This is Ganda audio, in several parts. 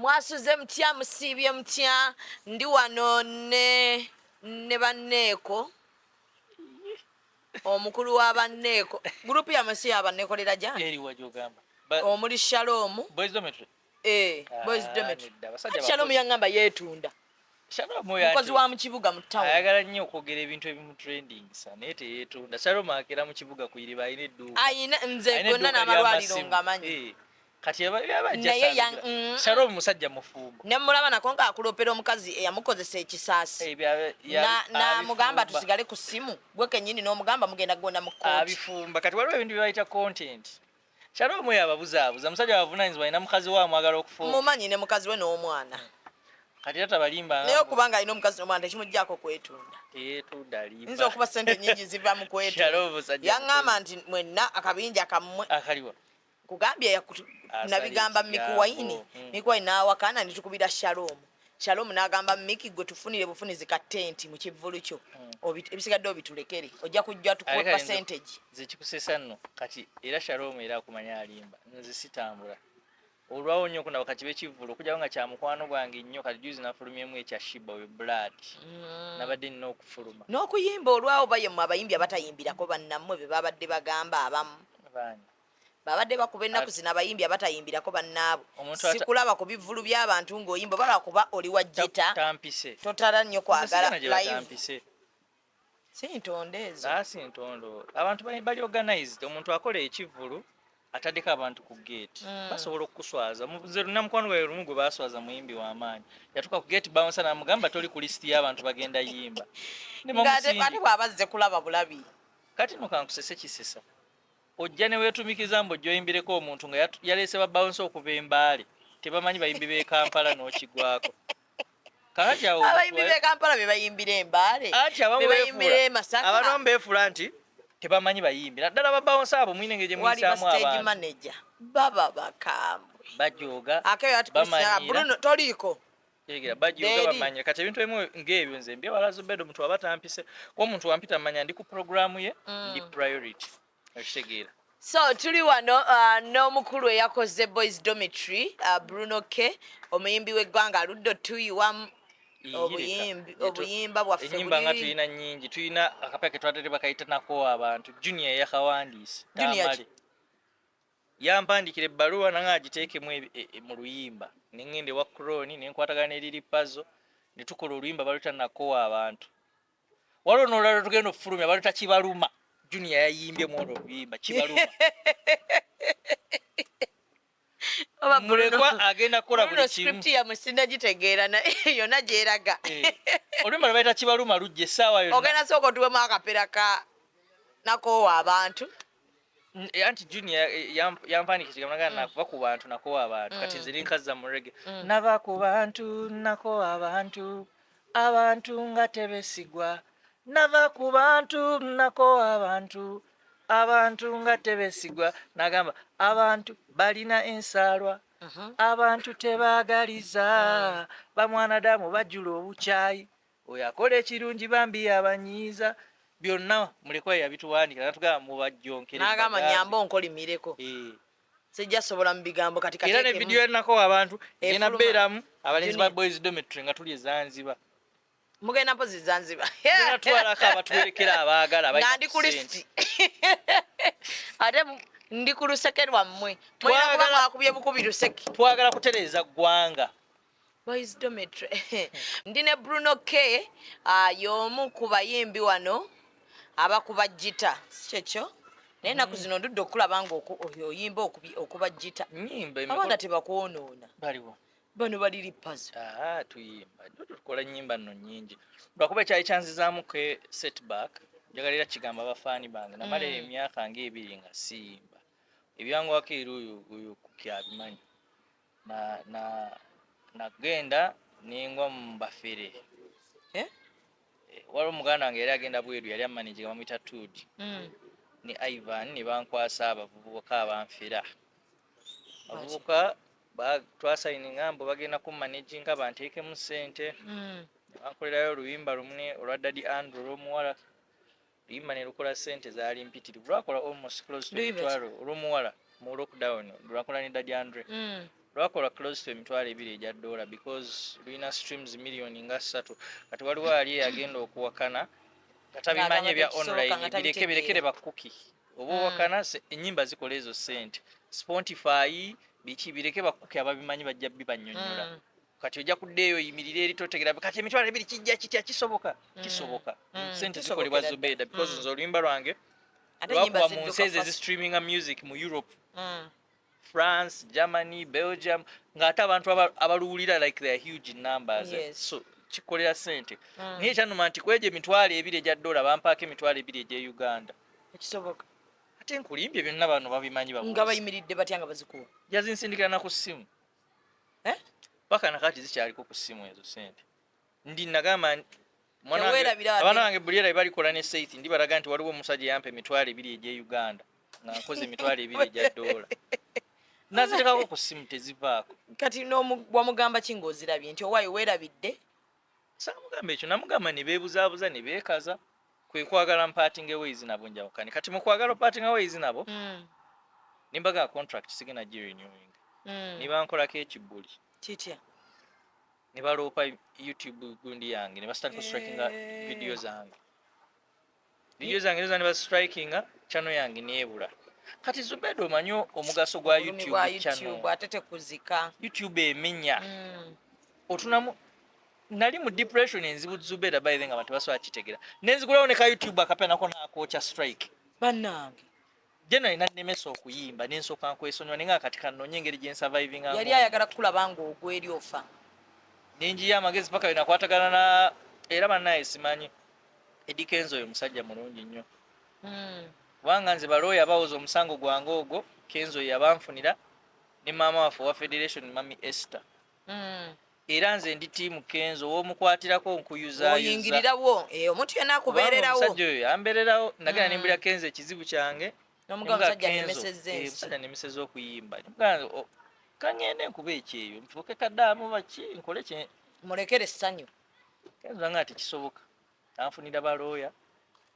Mwasuze mutya, musiibye mutya? Ndi wano ne banneeko, omukulu wa banneeko, gurupu yammwe si yabanneekolera gyange. Eriwa gyogamba? Omuli Shalom. Boys Dormitory? Eh, Boys Ah, Dormitory. nedda, abasajja Shalom bakozi. yaŋŋamba yeetunda. Shalom oyo mukozi anti wa mu kibuga, mu town. Ayagala nnyo okwogera ebintu ebimutrendingisa, naye teyeetunda. Shalom akera mu kibuga kuyiriba, alina edduuka. Ayina nze Alina gonna edduuka n'amalwaliro ly'amasimu. ngamanyi. Eh, kati yaba ajja Naye saabigira. Shalom musajja mufumbo. Ne mulaba nako ng'akulopera omukazi eyamukozesa ekisaasi. Eh, N'amugamba abifumba. Tusigale ku ssimu, gwe kennyini n'omugamba mugenda kugonda mu kkooti. Abifumba. Kati waliwo ebintu bye bayita content. Shalom oyo ababuzaabuza, musajja wavunanyizibwa, alina mukazi we amwagala okufumba. Mumanyi ne mukazi we n'omwana. Kati era tabalimba. Naye okuba nga alina omukazi n'omwana tekimuggyako kwetunda. Teyeetunda, alimba. Nza okuba sente nyingi ziva mu kwetunda. Shalom musajja Yaŋŋamba nti mwenna akabinja kammwe. Akaliwa? Kugambye Asala nabigamba ekigambo. Mikie Wine. Mikie Wine n'awakana, netukubira Shalom. Shalom n'agamba, "Miki, gwe tufunire bufunizi ka tenti mu kivvulu kyo. Ebisigadde obitulekere, ojja kujja tukuwe Aleka percentage." Nze kikusesa nno kati era Shalom era akumanya alimba. Nze sitambula, olwawo nnyo okundaba kakibe kivvulu okujjako nga kya mukwano gwange nnyo. Kati juzi nafulumyemu ekya Shiba we blood, nabadde nina okufuluma. N'okuyimba olwawo bayemmwe abayimbi abatayimbirako bannammwe be babadde bagamba abamu. Baani? Babadde bakuba ennaku zino abayimbi abatayimbirako bannaabwe. Omuntu Sikulaba ku bivvulu by'abantu ng'oyimba, balaba kuba oli wa gita. Tampise. Totala nnyo kwagala Nze sigana gye live. batampise. Si ntondo ezo. Asi ntondo, abantu bali organized. Omuntu akola ekivvulu ataddeko abantu ku gate, basobola okukuswaza. Nze luna mukwano gwange lumu gwe baswaza, muyimbi w'amaanyi, yatuuka ku gate, bouncer namugamba, "Toli ku lisiti y'abantu bagenda yimba." Ne Ng'ate ate bamusindika. bw'aba azze kulaba bulabi. Kati no kankusese kisesa, ojja ne weetumikiza mbu ojja oyimbireko omuntu nga yaleese ba bouncer okuva embaale, tebamanyi bayimbi b'e Kampala, n'okigwako. Kakati awo Abayimbi b'e Kampala be bayimbira embaale? Anti abamu Be bayimbira e beefuula, Masaka? abamu beefuula nti tebamanyi bayimbi, naddala ba bouncer abo mulina engeri gye Wali ba muyisaamu stage abantu. manager baba bakambwe. Bajooga. Akeyo ati Bamanyiira. Bruno toliiko. Tegera, bajooga. Eri. Bamanyira. Kati ebintu ebimu ng'ebyo nze mbyewala. Zubedo, omuntu aba tampise kuba omuntu wampita manya ndi ku programu ye, ndi priority, okitegeera? So tuli wano n'omukulu eyakoze Boys Dormitory, Bruno K, omuyimbi w'eggwanga aludde otuyiwamu obuyimbi, obuyimba bwaffe. Enyimba nga tulina nyingi. Tulina akapya ketwatadde, bakayita nako abantu, Junior yakawandiise. Junior? Tamale yampandikira ebbaluwa nange agiteekemu mu luyimba, neŋŋenda ewa Croni nenkwatagana neriri pazo ne tukola oluyimba baluyita Nakowa abantu. Waliwo n'olulala tugenda okufulumya, baluyita Kibaluma. Junior yayimbye mu olwo oluyimba Kibaluma. Oba Bruno- Mulekwa agenda kukola Bruno, buli kimu. Script yammwe sinnagitegeera, naye yonna gyeraga. Eh, oluyimba lwe bayita Kibaluma lujja essaawa yonna. Ogenda sooka otuwemu akapera ka Nakoowa abantu. Anti Junior yampandika ekigambo nagamba, "Nakuva ku bantu, nakowa abantu." Kati nze nenkazza mu reggae, "Nava ku bantu, nakowa abantu, abantu nga tebesigwa. Nava ku bantu, nakowa abantu, abantu nga tebesigwa." Nagamba abantu balina ensaalwa, abantu tebaagaliza, bamwanadamu bajjula obukyayi, oyo akola ekirungi bambi yabanyiiza. Byonna mulekwa yabituwandika, natugamba mubajjonkere. N'agamba Bagambe. Nyamba onkolimireko. Eh. Sijja sobola mu bigambo kati. Era ne Kateekemu. vidiyo nako abantu egenda Efuluma. beeramu abalenzi ba Junior. Boys Dormitory nga tuli e Zanzibar. Mugenda mpozi Zanzibar? Tugenda twalako abatuwerekera abaagala Nga abalina ndi ku ku ssente. lisiti, ate ndi ku luseke lwammwe, mulina kuba mwakubye bukubi luseke. Twagala kutereeza ggwanga. Boys Dormitory. Ndi ne Bruno K, y'omu ku bayimbi wano abakuba gita, si kyekyo? Naye ennaku zino ndudde okulaba nga oyimba okuba gita. Nyimba. Abaana tebakwonoona? Baliwo? Bano baliri pazo. Ah, tuyimba, tukola nyimba nno nnyingi, lwakuba ekyali kyanzizaamu ke setback. Njagala era kigamba abafaani bange, namala emyaka ng'ebiri nga siyimba. Ebyanguwako era oyo kyabimanyi. Na nagenda nengwa mu bafere. Eh? Eh, waliwo muganda wange yali agenda bweru, yali amanage, nga bamuyita Tudi ne Ivan, ne bankwasa abavubuka abanfera. Abavubuka twasayininga mbu bagenda kumanaginga banteekemu ssente. Ne bankolerayo oluyimba lumu olwa Daddy Andrew olw'omuwala. Luyimba ne lukola ssente zaali mpitirivu, lwakola almost close to Luyimba ki? emitwalo, olw'omuwala mu lockdown, lwakola ne Daddy Andre. Lwakola close to 20,000 egya dollar because lulina streams miliyoni nga 3. Kati waliwo ali eyagenda okuwakana nga tabimanyi Ng'agamba ebya tekisoboka, online. nga Bireke, tabitegeera. birekere bakuki oba owakana ennyimba zikola ezo sente, Spotify biki, bireke bakuki ababimanyi bajja bibannyonnyola. Kati ojja kuddeeyo oyimirire eri totegera kati 20,000 kijja kitya? Kisoboka, kisoboka. Sente zikolebwa, Kisobokera Zubeda, ddala. because nze oluyimba lwange Ate ennyimba lwakuba mu zidduka nsi ezo fast. ezistreaminga music mu Europe, France, Germany, Belgium, ng'ate abantu abaluwulira like they are huge in numbers, eh. So kikolera sente. Naye ekyanuma nti kwegyo 20,000 egya dola bampaako 20,000 egye Uganda. Ekisoboka. Ate nkulimbye, byonna bano babimanyi, Nga babuuzi. bayimiridde batya nga bazikuwa? Yazinsindikira na ku ssimu. Eh? Paka nakati zikyaliko ku ssimu ezo sente. Ndi nagamba nti, mwana wange- Teweerabira ate- abaana bange buli era balikola ne site, ndibalaga nti waliwo omusajja yampa 20,000 egye Uganda nga nkoze 20,000 egya dola, nazitekako ku ssimu, tezivaako. Kati wamugamba ki ng'ozirabye nti owaayo weerabidde? Saamugamba ekyo, namugamba ne beebuzaabuza ne beekaza kwe kwagala mpartinge ways nabo, njawukane. Kati mu kwagala opartinga ways nabo, nimbaga contract sigenda girenewing. Ne bankolako ekibuli. Kitya? Ne baloopa YouTube gundi yange ne basitandika strikinga video zange, video zange nizo ne bastrikinga, channel yange neebula. Kati Zubeda, omanyi omugaso gwa Obulumi bwa YouTube channel? YouTube ate tekuzika. YouTube emenya. Otunamu nali mu depression enzibu, Zubeda, by the nga abantu basobola kitegera, nenzigulawo ne ka YouTube akapya nako nakookya strike. Bannange. Generally nannemesa okuyimba, nensooka nkwesonyiwa, naye nga kati kannoonye engeri gye nsurvivinga. Yali ayagala kukulaba ng'ogwa eri ofa. Nenjiya amagezi paka we nakwatagana na era bannaye simanyi Eddy Kenzo, oyo musajja mulungi nnyo, kubanga nze balooya bawoza omusango gwange ogwo, Kenzo yabanfunira ne maama waffe owa federation, Mami Esther. Era nze ndi team Kenzo, w'omukwatirako nkuyuzayuza. Oyingirirawo. Eh, omuntu yenna akubeererawo. Omusajja oyo yambeererawo. Nagenda nembulira Kenzo ekizibu kyange. N'omugamba, Nemugamba, omusajja "Kenzo, nnemesezza ensi." Omusajja nemesezza okuyimba. Nemugamba, "Kaŋŋende nkuba ekyeyo, nfuuke kaddaamu baki, nkole kye." Mulekere essanyu. Kenzo nga tekisoboka, anfunira balooya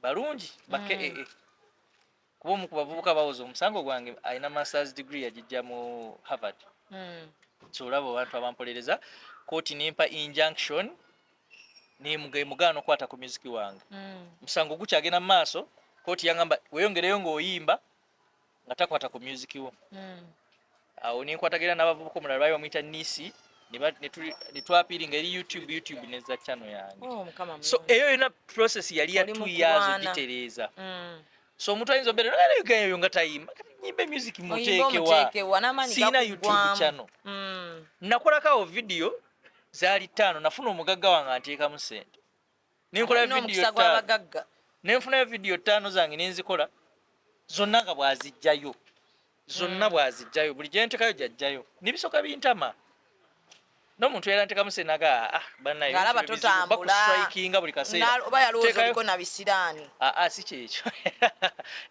balungi bake. Kuba omu ku bavubuka bawoza omusango gwange alina masters degree, yagijja mu Harvard. So olaba abantu abampolereza, kooti nempa injunction nemugaana okukwata ku music wange. Musango gukyagenda mu maaso, kooti yangamba weeyongereyo ng'oyimba nga takwata ku music wo. Awo nenkwatagana n'abavubuka omulala baali bamuyita Nisi, ne twapiiringa eri YouTube, YouTube neza channel yange. Oh, Mukama So mulungi. eyo yonna process yali ya Oli mu 2 years kulwana. ogitereeza. So omuntu ayinza obeera eyo nga tayimba, kati nyimba music Oyimba muteekewa? omuteekewa n'amaanyi Siina YouTube gakuggwamu. channel. Nakolako awo video zaali ttaano, nafuna omugagga wange anteekamu sente, nenkola Olina video omukisa ttaano. gw'abagagga. Nenfunayo video ttaano zange nenzikola zonna nga bwazijjayo zonna, bwazijjayo buli gyentekayo gyajjayo, nebisooka bintama n'omuntu era ntekamu sente naga, ah bannaye, Ng'alaba ebintu bizibu, totambula. bakustrikinga buli kaseera. Oba yalowooza Teekayo- oliko na bisiraani. Ah, ah, si kyekyo,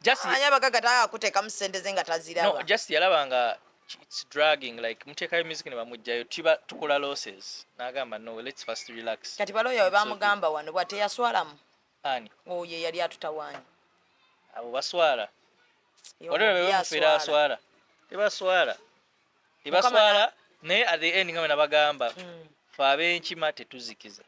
just Anye abagagga tagala kuteekamu sente ze nga no, taziraba. just yalaba nga it's dragging, like muteekayo music ne bamugjayo, tuba tukola losses, n'agamba no, let's first relax. Kati balooya we It's okay. bamugamba wano bwa teyaswalamu. Ani? Oyo yali atutawaanya. Abo baswala. Ye Waliwo omuntu bebamufeera. yaswala. Aswala, tebaswala, tebaswala, naye at the end nga bwe nabagamba, fe ab'enkima tetuzikiza.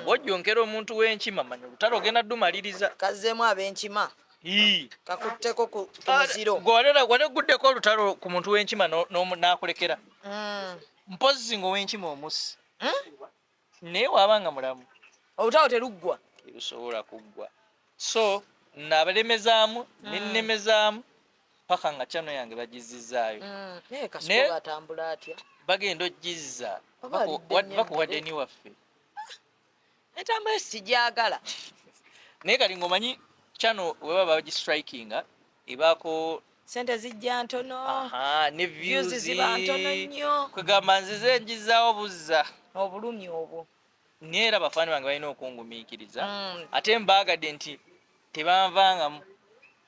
Bw'ojjonkera omuntu w'enkima, manya olutalo ogenda ddumaliriza. Kazzeemu ab'enkima. Ii. Kakutteko ku muziro. Gwe wali oguddeko olutalo ku muntu w'enkima n'akulekera? Mpozzi ng'ow'enkima omussi. Naye waaba nga mulamu, Olutalo teruggwa. terusobola kuggwa. So nabalemezaamu, nennemezaamu paka nga channel yange bagizizaayo. Naye Kasuku atambula atya? Bagenda ogizza. Oba alidde nnyo Bakuwadde emmere. ni waffe. Entambula sijagala. Naye kati ng'omanyi channel weba bagistrikinga ebaako Sente zijja ntono. Aha, ne Views views ziba ntono nnyo. Kwegamba nzize njizaawo buzza. Obulumi obwo. Naye era bafaani bange balina okungumiikiriza. Ate mbaagadde nti tebanvangamu,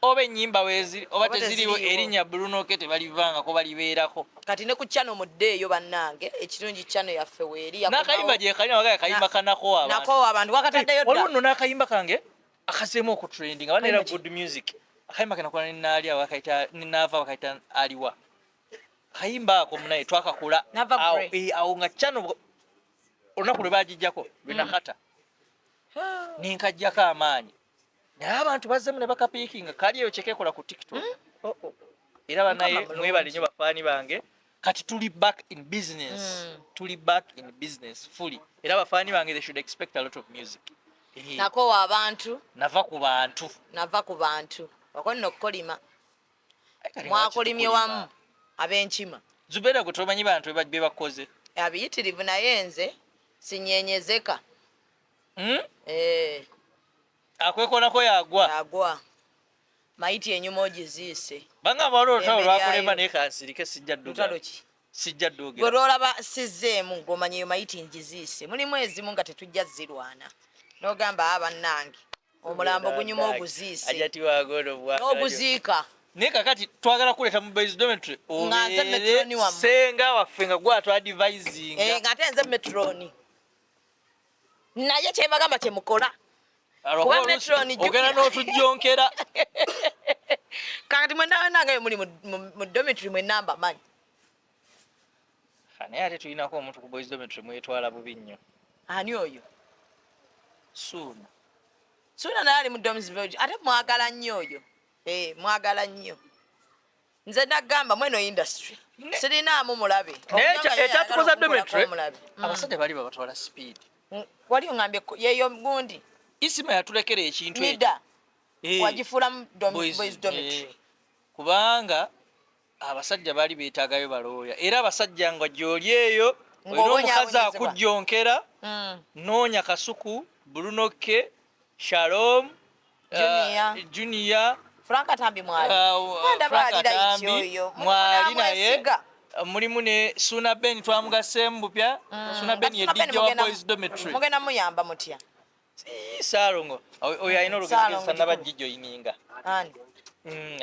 oba ennyimba weeziri oba Oba teziriwo, teziriiwo. erinnya Bruno K tebalivangako, balibeerako. Kati ne ku channel muddeeyo bannange, ekirungi channel yaffe weeri. N'akayimba gye kalina wagaye kayimba kanako abantu. Nako abantu wakataddeyo Waliwo dda. nno n'akayimba kange akazeemu okutrendinga bana era. Kayimba ki? Good music, akayimba kenakola nenaali awo bakayita nenaava bakayita aliwa. Akayimba ako munaye twakakula Nava awo, Grey. awo nga channel olunaku lwe bagijjako lwenakata nenkajjako amaanyi, naye abantu bazzemu ne bakapiikinga kali eyo kyekekola ku TikTok. Oh. Era banaye, Mukama mulungi. mwebale nnyo bafaani bange. Kati tuli back in business. Tuli back in business fully, era bafaani bange, they should expect a lot of music. Nakowa abantu. Nava ku bantu. Nava ku bantu, oko nno okukolima. Ai, kati Mwakolimye lwaki tukolima? wamu ab'enkima. Zubeera, gwe tomanyi bantu bye bakoze. Abiyitirivu, naye nze sinyenyezeka. Eh, Akwekonako yagwa. Agwa mayiti enyuma ogiziise. Bangamba waliwo olutalo Emmere lwakulemba, yayo. naye kansirike, sijja Lutalo ddogera. ki? Sijja Gwe ddogera. lwolaba sizzeemu, ng'omanya eyo mayiti ngiziise. Mulimu ezimu nga tetujja zirwana, n'ogamba, "A bannange, omulambo gunyuma oguziise." Ajati wagono bwagala. N'oguziika. Naye kakati twagala kuleeta mu boys dormitory. Nga nze matron wammwe. Senga waffe nga gwe atwadvisinga. Eh, ng'ate nze matron, naye kyebagamba kyemukola kuba matron ogenda n'otujjonkera. Kakati mwenna muli mu dormitory, mwenna mbamanyi. Naye ate tulinako omuntu ku boys dormitory mwetwala bubi nnyo. Ani oyo? Suuna. Suuna naye ali mu dormitory, ate mwagala nnyo oyo. Eh, mwagala nnyo. Nze nagamba mweno industry sirinaamu mulabe. Naye Okugamba ye ekyatukoza ayagala dormitory, okunkolako omulabe. Abasajja baali babatwala speed. Wali oŋambye yeyo gundi. Isima yatulekera ekintu ekyo. Mida. Eh, Wagifuulamu boys, boys dormitory. Kubanga abasajja baali beetaagayo balooya, era abasajja nga gy'oli eyo olina omukazi Ng'obonyaabonyezebwa. akujjonkera. Noonya Kasuku, Bruno K, Shalom, Junior. Junior. Frank Atambi mwali. Ndaba Frank ali right Atambi, oyo. mwali naye. Munamwesiga. Mulimu ne Suna Ben, twamugaseemu bupya. Suna Ben ye Kati Suna Ben DJ wa mugenda- boys dormitory. Mugenda muyamba mutya? Ii, Saalongo oyo alina olugezigezi, Saalongo tannaba kikulu. gijoyininga. Ani?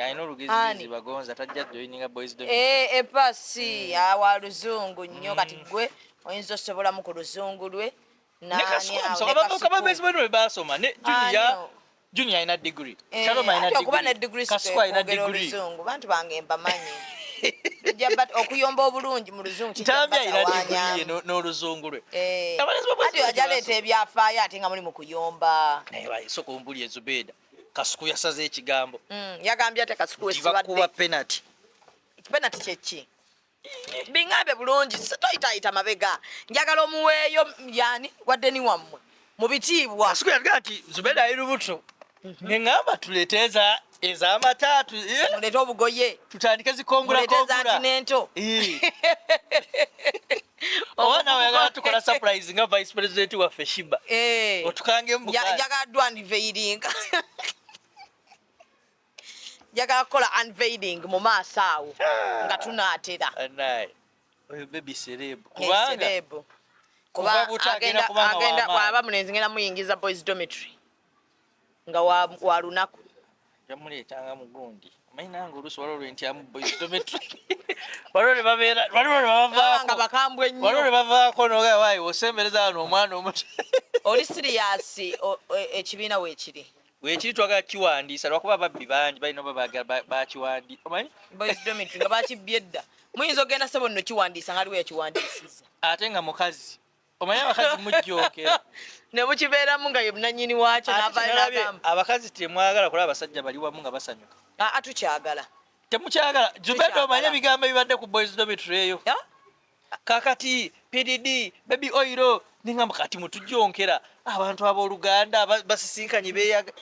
Alina olugezigezi, Ani? bagonza tajja joyininga boys dormitory. Eh, epasi awa luzungu nnyo. Kati gwe oyinza osobolamu ku luzungu lwe. Ne Nani Kasuku awo, amusoma, ne Kasuku. ba boys dormitory basoma ne Junior. Ani? Junior alina degree. Eh, Shalom alina ate okuba ne degree. degree si Kasuku alina kwogera degree. oluzungu. Bantu bange mbamanyi. Tujja okuyomba obulungi mu luzungu kijja Ntambi alina degree ye batawaanya. n'oluzungu lwe. Eh, Abalenzi ba boys ate ajja dormitory aleeta ebyafaayo ate nga muli mu kuyomba. Naye sooka ombulye, Zubeeda, Kasuku yasaze ekigambo. Yagambye ate Kasuku Nti bakuba wesibadde penalty. Penalty kyeki? Biŋŋambe bulungi, toyitayita mabega. Njagala omuweeyo yani wadde ni wammwe mu bitiibwa. Kasuku yatugamba nti Zubeeda ali lubuto, neŋŋamba tuleete ez'amata Muleete obugoye. Tutandike zikongula. Muleete Kongula. ezantinento. Eh. Oba nawe oyagala tukola surprise nga vice president waffe Shiba, Eh. otukange mu bukaali. Njagala ddu unveiling, njagala kukola unveiling mu maaso awo nga tunaatera. Anaye oyo baby celeb, Eh, kubanga celeb. Kuva Kuba buto agenda agenda kuba nga agenda w'amaanyi. bw'aba mulenzi ngenda muyingiza boys dormitory nga wa lunaku. Jamuleetanga mugundi, omanyi nange oluusi waliwo lwentyamu boys dormitory, waliwo lwe babeera, waliwo lwe Baba nga bavaako, bakambwe waliwo lwe nnyo. bavaako nogaa waayi osembereza wano omwana omuto. Oli serious? Ekibiina weekiri? Weekiri, twagala kiwandiisa lwakuba ababbi bangi balina oba baagala bakiwandiisa, omanyi. Boys dormitory nga bakibbye edda. Muyinza ogenda sebo nno kiwandiisa nga aliwo yakiwandiisiza. Ate nga mukazi, omanyi abakazi mujjookera. Ne mukibeeramu nga ye munannyini waakyo. Ate N'avaayo kyenalabye, n'agamba, abakazi temwagala kulaba abasajja bali wamu nga basanyuka. Aa, tukyagala. Temukyagala, Zubeda. Tukyagala. Omanyi ebigambo ebibadde ku boys dormitory eyo? Ya? Kakati PDD, baby oil, nengamba kati mutujonkera abantu abooluganda basisinkanye beyaga.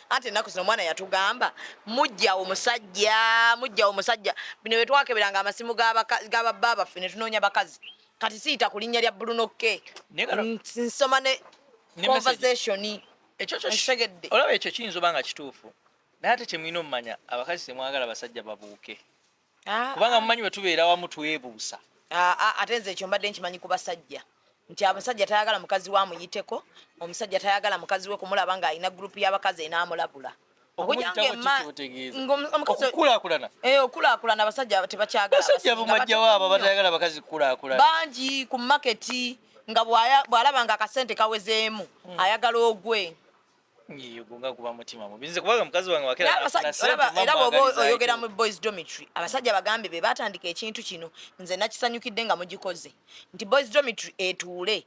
Anti ennaku zino omwana yatugamba mujjawo omusajja, mujjawo omusajja. Bino bye twakeberanga amasimu g'ababba baffe ne tunoonya bakazi. Kati siyita ku linnya lya Bruno K. Naye Nsoma ne Ne conversation. Ekyo kyo Nkitegedde. Olaba ekyo kiyinza oba nga kituufu, naye ate kyemulina omumanya, abakazi temwagala basajja babuuke, kubanga mumanyi bwe tubeera wamu twebuusa. Aa, ate nze ekyo mbadde nkimanyi ku basajja nti abasajja tayagala mukazi we amuyiteko, omusajja tayagala mukazi we kumulaba ng'alina gurupu y'abakazi enaamulabula. Okumuyitako Okujja ng'emma- kiki otegeeza? Omukazi Okukulaakulana. Eh, okulaakulana abasajja tebakyagala. Basajja Abasinga bumajjawo abo batono nnyo. abatayagala bakazi kukulaakulana. Bangi ku maketi nga bw'alaba nga akasente kawezeemu, ayagala ogwe. Nga guba mutima mubi nze, kubanga mukazi wange wakera Naye abasajja era bw'oba oyogera mu boys dormitory, abasajja bagambe be batandika ekintu kino. Nze nakisanyukidde nga mugikoze nti boys dormitory etuule,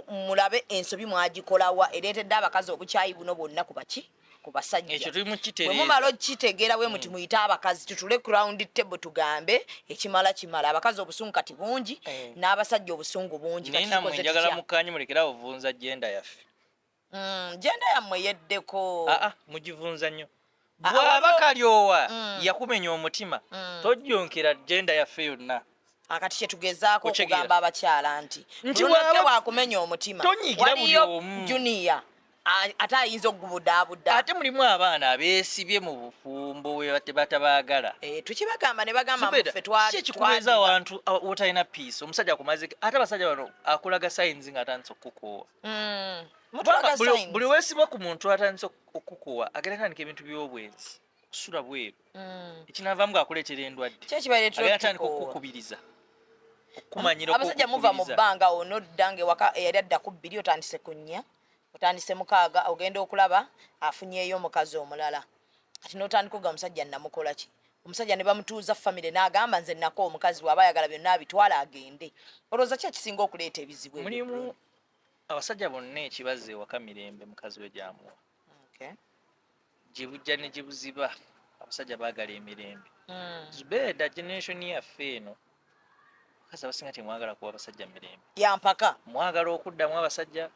mulabe ensobi mwagikolawa ereetedde abakazi obukyayi buno bwonna ku baki, ku basajja. Ekyo tuli mu Bwe kitereeza. mumala okukitegeera bwe muti, muyite abakazi tutule ku round table, tugambe ekimala kimala. Abakazi obusungu kati bungi, n'abasajja obusungu bungi. Naye Kati nammwe tukoze njagala tutya? mukkaanyi, mulekere ovunza gender yaffe. Gender yammwe yeddeko. Aa, mugivunza nnyo. Ah, Bw'aba kalyowa yakumenya omutima, tojjonkera gender yaffe yonna. Akati kyetugezaako Okitegeera. okugamba abakyala nti Nti Bruno K bwakumenya omutima, Tonyiigira buli waliyo omu. Junior ate ayinza okugubudaabuda. Ate mulimu abaana abeesibye mu bufumbo bwe batabaagala. Eh, tukibagamba ne bagamba Zubeda, muffe ki ekikubeeza awantu wotalina peace? Omusajja akumaze, ate abasajja bano akulaga signs ng'atandise okukukoowa. Mutulaga Kubanga signs. buli weesibwa ku muntu atandise okukukoowa, agenda tandika ebintu by'obwenzi, okusula bweru, ekinavaamu ng'akuleetera endwadde. Ki ekibaletera Agenda tandika okukoowa? okukukubiriza, okumanyira. Abasajja muva mu Okukubiriza. bbanga onodda nga ewaka eyali adda ku 2, otandise ku 4, otandise 6, ogenda okulaba afunyeeyo omukazi omulala. Ati n'otandika oga omusajja namukola ki? Omusajja ne bamutuuza famire n'agamba nze nako omukazi bw'aba ayagala byonna abitwala agende. Olowooza ki ekisinga okuleeta ebizibu ebyo, Mulimu Bruno? abasajja bonna ekibazza ewaka mirembe mukazi we gyamuwa. Gye bujja ne gye buziba, abasajja baagala emirembe. Zubeeda, generation yaffe eno, abakazi abasinga temwagala kuwa abasajja mirembe. Yampaka. Mwagala okuddamu abasajja.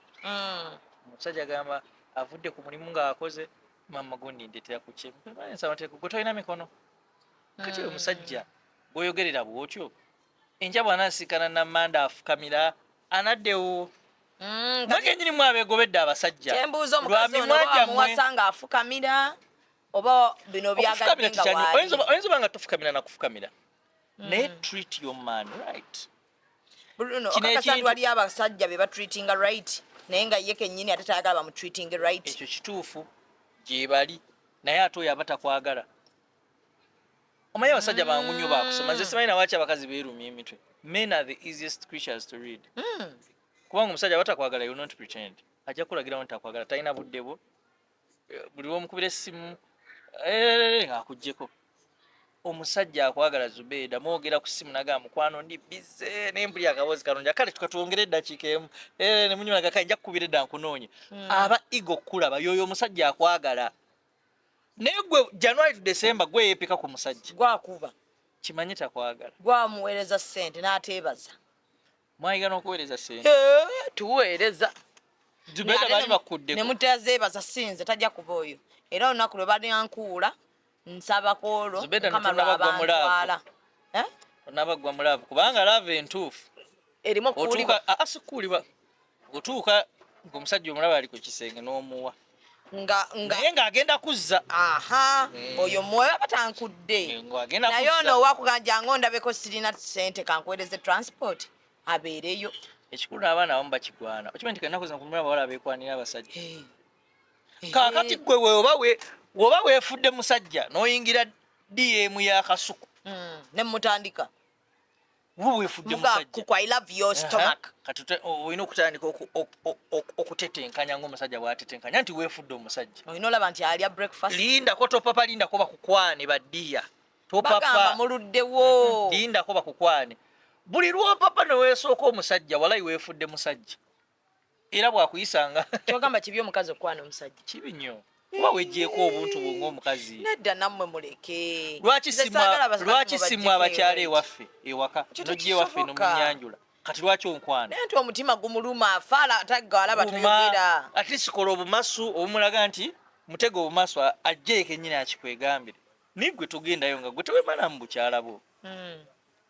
Omusajja agamba avudde ku mulimu ng'akoze, mama gundi ndetera ku kye nsaba gwe tolina mikono. Kati oyo omusajja bw'oyogerera bw'otyo, enkya bw'anaasiikana namanda afukamira anaddewo. Mwe kenyini mwe abeegobedde abasajja. Kyembuuza, Lwa omukazi ono mimwa oba gyammwe. wamuwasa ng'afukamira oba bino Okufukamira byagadde nga tikyanyi. waali? Oyinza oba nga tofukamira nakufukamira, naye treat your man right. Bruno, Kino okakasa nti waliyo abasajja be batreatinga right, naye nga ye kennyini ate tayagala bamutreatinge right? Ekyo kituufu, gye bali, naye ate oyo aba takwagala. Omanyi abasajja bangu nnyo bakusoma. Nze simanyi nawaki abakazi beerumya emitwe. Men are the easiest creatures to read, kubanga omusajja aba takwagala, you will not pretend, ajja kulagirawo nti takwagala, talina budde bwo. Buli lwomukubira essimu ng'akuggyeko. Omusajja akwagala, Zubeeda, mwogera ku ssimu nagamba, mukwano ndi busy, naye mpulira akaboozi kalungi, kale tukatwongere eddakiika emu, ne munyuma gaka, nja kukubira edda nkunoonye. Aba igo okukulaba yoyo omusajja akwagala. Naye gwe January to December gwe yeepika ku musajja, Gwakuba. Kimanye takwagala. Gwamuweereza ssente n'ateebaza. Mwayiga n'okuweereza ssente? Eh, tuweereza. Zubeeda, Ate baali bakuddeko? Ne mutazeebaza sinze tajja kuba oyo, era olunaku lwe banyankuula nsaba kwolwo Zubeeda, Mukama tonnabagwa mu love. lwabantwala. Eh? Onabaggwa mu love, kubanga love entuufu Erimu okuwulibwa. otuuka asikuulibwa, otuuka ng'omusajja omulaba ali ku kisenge n'omuwa, nga nga naye ng'agenda kuzza. Aha, oyo muwe aba tankudde. Ng'agenda Naye kuzza. ono owakuganja nga ondabeko sirina ssente kankuweereze transport abeereyo. Ekikulu n'abaana abamu bakigwana. Okimanyi nti ennaku zino kumulaba abawala beekwanira abasajja? Kaakati gwe woba weefudde musajja n'oyingira DM ya Kasuku, Ne mutandika woba weefudde muga musajja. Kuku, I love your stomach. Kati olina okutandika okutetenkanya ng'omusajja bw'atetenkanya nti weefudde omusajja. Olina olaba nti alya breakfast. Lindako, topapa, lindako bakukwane baddiya. Bagamba Topapa, muluddewo. lindako bakukwane. Buli lwopapa neweesooka omusajja, walayi weefudde musajja, era bwakuyisanga. Kyogamba kibi omukazi okukwana omusajja? Kibi nnyo, kuba weggyeko obuntu bwo ng'omukazi. Nedda, nammwe muleke. Lwaki Nze saagala abakazi lwaki mubaggyeko simmwe abakyala right. ewaffe ewaka Ekyo nojja ewaffe tekisoboka. nomunyanjula, kati lwaki onkwana? Naye nti omutima gumuluma, afaala atagga alaba Guma, toyogera. At least kola obumasu obumulaga nti mutega obumasu, ajje kennyini akikwegambire. Naye gwe togendayo nga gwe tewemala mu bukyala bwo.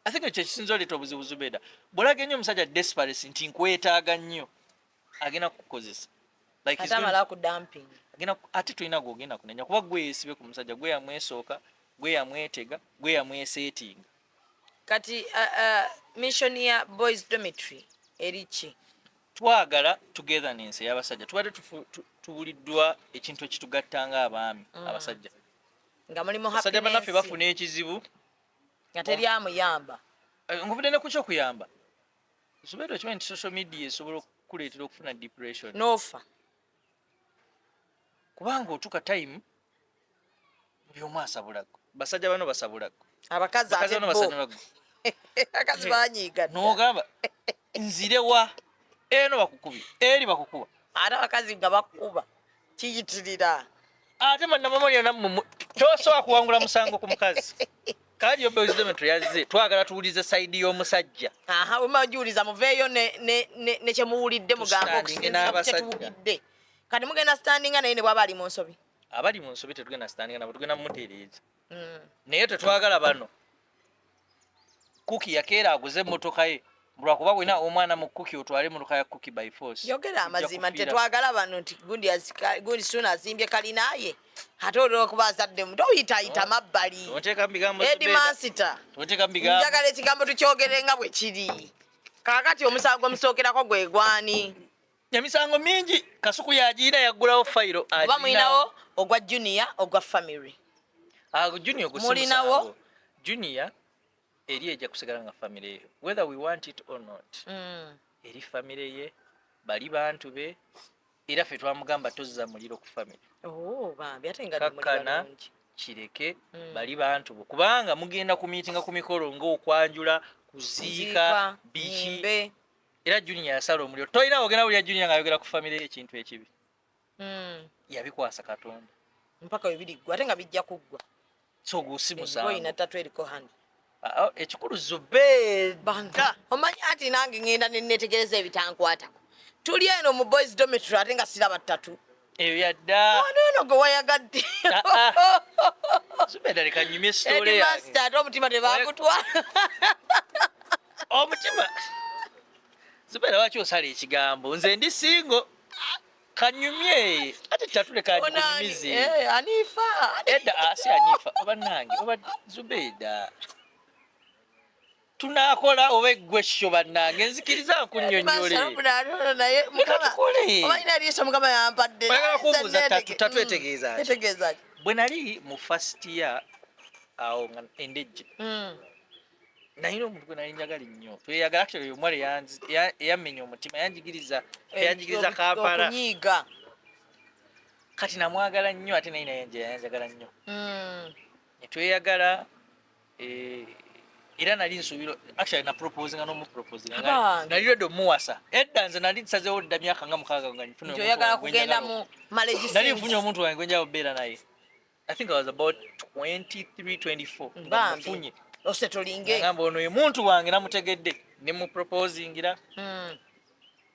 I think ekyo ekisinza oleeta obuzibu, Zubeda, bw'olaga ennyo omusajja desperate nti nkwetaaga nnyo, agenda kukukozesa. Like Ate amala ku dumping. Agenda ate tolina gwogenda kunenya, kuba gwe yeesibe ku musajja, gwe yamwesooka, gwe yamwetega, gwe yamweseetinga. Kati mission ya boys dormitory eri ki? Twagala togetherness ey'abasajja. Tubadde tubuliddwa ekintu ekitugatta ng'abaami abasajja. Nga mulimu Abasajja bannaffe happiness, bafuna ekizibu nga teri amuyamba. Ng'ovudde ne ku kyokuyamba, Zubeera, okimanyi nti social media esobola okukuleetera okufuna depression? N'ofa. Kubanga otuuka time buli omu asabula ggwe, basajja bano basabula ggwe, abakazi bakazi ate bano bo basajja ggwe. Abakazi banyiiga dda. N'ogamba nzirewa eno bakukubi eri bakukuba. Ate abakazi nga bakuba kiyitirira. Ate mannamamolya nammwe tosobola kuwangula musango ku mukazi. Kali yo Boys Dormitory yazze, twagala tuwulize side y'omusajja. Aha, wemajuliza muveeyo ne kyemuwulidde, mugambe Tustandinge okusinziira ku n'abasajja. kyetuwulidde. Kati mugenda standinga naye ne bwaba ali mu nsobi? Abali mu nsobi tetugenda standinga nabo, tugenda mumutereeza. Naye tetwagala bano Kuki yakeera aguze emmotoka ye lwakuba bwina omwana mu Kuki, otwale emmotoka ya Kuki by force. Yogera Ojja amazima nti kufiira. Tetwagala bano nti gundi gundi Suna azimbye kalinaye ate olwokuba azadde muto oyitayita mabbali. Tonteeka mu bigambo, Edi Zubeda. Mansita. Tonteeka mu bigambo. Njagala ekigambo tukyogere nga bwe kiri. Kaakati omusango omusookerako gwe gwani? Emisango mingi, Kasuku yagiina, yaggulawo fayiro. Oba mulinawo ogwa Junior, ogwa family? Ago Junior gusi. Mulinawo? Musango. Junior eri ejja kusigala nga family ye whether we want it or not. Eri family ye, bali bantu be, era ffe twamugamba tozza muliro ku family. Oh, bambi, ate nga muli Kakkana. balungi. Kireke. Bali bantu bo, kubanga mugenda ku miitinga, ku mikolo ng'okwanjula, kuziika, biki. Nyimbe. Era Junior yasala omuliro. Tolina ogenda wulira Junior ng'ayogera ku family ye ekintu ekibi. Yabikwasa Katonda. Mpaka we biriggwa, ate nga bijja kuggwa. So ogwo si Engoyina musango. ttatu eriko hani. Ah, ekikulu Zubeda. Banga omanyi ati nange ŋŋenda nenetegereza ebitankwatako. Tuli eno mu boys dormitory ate nga siraba ttatu. Eyo yadda. Ono eno gwe wayagadde. Ah, ah. Zubeda, leka nyumye story yange. Headmaster, ate omutima tebakutwala. Omutima, Zubeda, lwaki osala ekigambo? Nze ndi single, kanyumye ate tattoo leka ngikunyumize. Eh, anifa. Edda asi anifa oba nange oba Zubeda tunakola oba eggwe sho. Bannange, nzikiriza nkunnyonnyole. Naye Leka tukole. Omanyina eriiso Mukama yampadde. Oyagala kumbuuza tattoo, tattoo etegeeza ki? Etegeeza ki? Bwe nali mu first year awo nga Endejje, nalina omuntu gwe nali njagala ennyo, tweyagala. Actually omuwala eyammenya omutima, yanjigiriza Kampala. Okunyiiga. Kati namwagala nnyo, ate naye naye nje yanjagala nnyo, netweyagala. Era nali nsuubira, actually na proposinga n'omuproposinga. Abange. Nali ready omuwasa edda. Nze nali nsazeewo dda myaka nga 6 nga nfuna Nti omuntu oyagala wange gwe kugenda njagala. mu marriage. Nali nfunye omuntu wange gwe njagala okubeera naye. I think I was about 23, 24 nga Bambi. mufunye. Osetolinge. Ngamba ono ye muntu wange, namutegedde, ne muproposingira,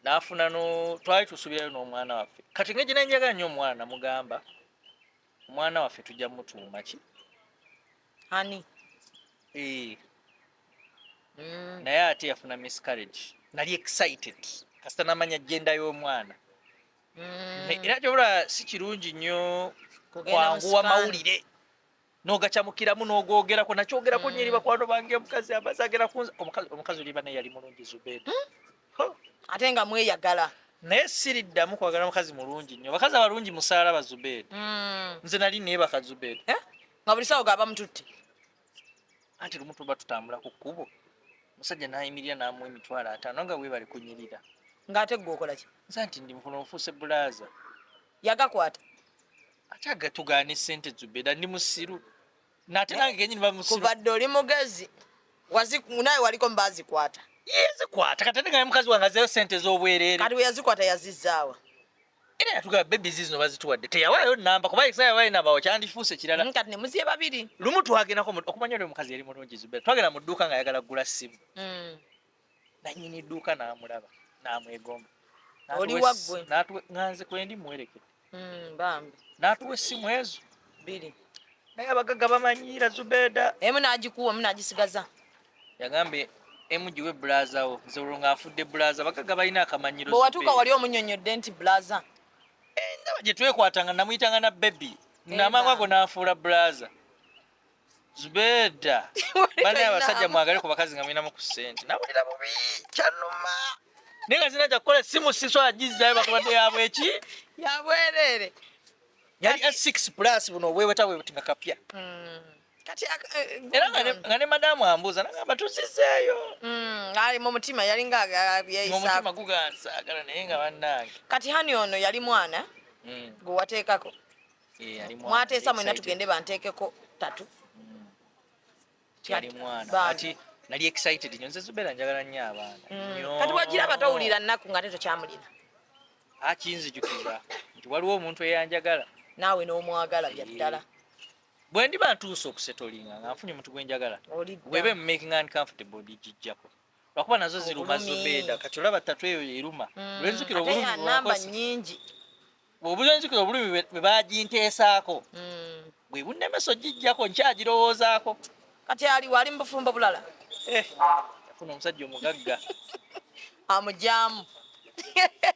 n'afuna no twali tusuubirayo n'omwana waffe. Kati ngeri gye njagala nnyo omwana, namugamba omwana waffe tujja mutuuma ki? Hani. Eh, naye ate yafuna miscarriage. Nali excited kasita namanya gender y'omwana. Era kyobula si kirungi nnyo Kugenda mu kwanguwa scan. mawulire n'ogacamukiramu n'ogoogerako. Nakyogerako nnyo eri bakwano bange, omukazi amaze agenda kunza. Omukazi oliba naye yali mulungi, Zubeda. Ho! Ate nga mweyagala. Naye siriddamu kwagala mukazi mulungi nnyo. Bakazi abalungi musaala ba Zubeda. Nze nali neebaka, Zubeda. Eh? Nga buli sawo gaba mututte. Anti lumu tuba tutambula ku kkubo, omusajja n'ayimirira n'amuwa 50,000 nga weebale kunyirira. Ng'ate gwe okola ki? Nze nti ndi mukono nfuuse bulaaza. Yagakwata. Ate agatugaana essente, Zubeda, ndi musiru nate nange kenyini bamusiru. Kuva dde oli mugezi. Naye waliko mubaazikwata. Yezikwata. Kati ate nga mukazi wange azeeyo sente z'obwereere. Kati bwe yazikwata yazizzaawa? Era yatugamba babies zino bazituwadde, teyawaayo namba, kuba ekisa yawaayo namba awo kyandifuuse kirala. Kati ne muziye babiri. Lumu twagendako okumanya oli omukazi yali mulungi, Zubeda, twagenda mu dduuka nga ayagala kugula ssimu. Nanyini dduuka n'amulaba n'amwegomba. Oli waggwe. Nga nze kwendi muwerekedde. Bambi. N'atuwa essimu ezo. Bbiri. Naye abagagga bamanyiira, Zubeda. Emu n'agikuwa, emu n'agisigaza. Yagambe emu giwe bulaza wo. Nze olwo nga nfudde bulaza. Abagagga balina akamanyiro. Bwe watuuka Zubeda. wali omunyonnyodde nti bulaza? Ndaba gye twekwatanga, namuyitanga na baby, namangu ago nanfuula bulaza, Zubeda. Banaye abasajja mwagale ku bakazi nga mulinamu ku ssente. Nawulira bubi, kyanuma, naye nga zina kukola essimu sisobola gizzayo, bakubadde yabwe eki? Yabwereere. Yali S6 Plus, buno obweweta bwe buti nga kapya. Kati Era nga ne madamu ambuuza nagamba tuzizeeyo. Ali mu mutima yalinga yeeyisa. Omutima gugansaagala, naye nga bannange. Kati hani ono yali mwana gwe wateekako? Eh, yali mwana, Mwateesa mwena excited. tugende banteekeko tattoo. Yali mwana. Bambi. Ati nali excited nnyo. Nze Zubeera njagala nnyo abaana nnyo. Kati wagiraba towulira nnaku nga te tokyamulina? Akinzijukiza nti waliwo omuntu eyanjagala. Naawe n'omwagala bya ddala. Bwe ndiba ntuuse okusetolinga nga nfunye omuntu gwe njagala, Olidda. bweba making uncomfortable, ndigijjako, lwakuba nazo ziruma. Obulumi. Zubeeda, kati olaba tattoo eyo eruma. Lwenzukira Ate obulumi ya namba bwakosa. nnyingi. Obulwenzukira obulumi bwe baginteesaako, bwe bunnemesa ogijjako, nkyagirowoozaako. Kati aliwo, ali mu bufumbo bulala? Eh, yafuna omusajja omugagga. Amugyamu.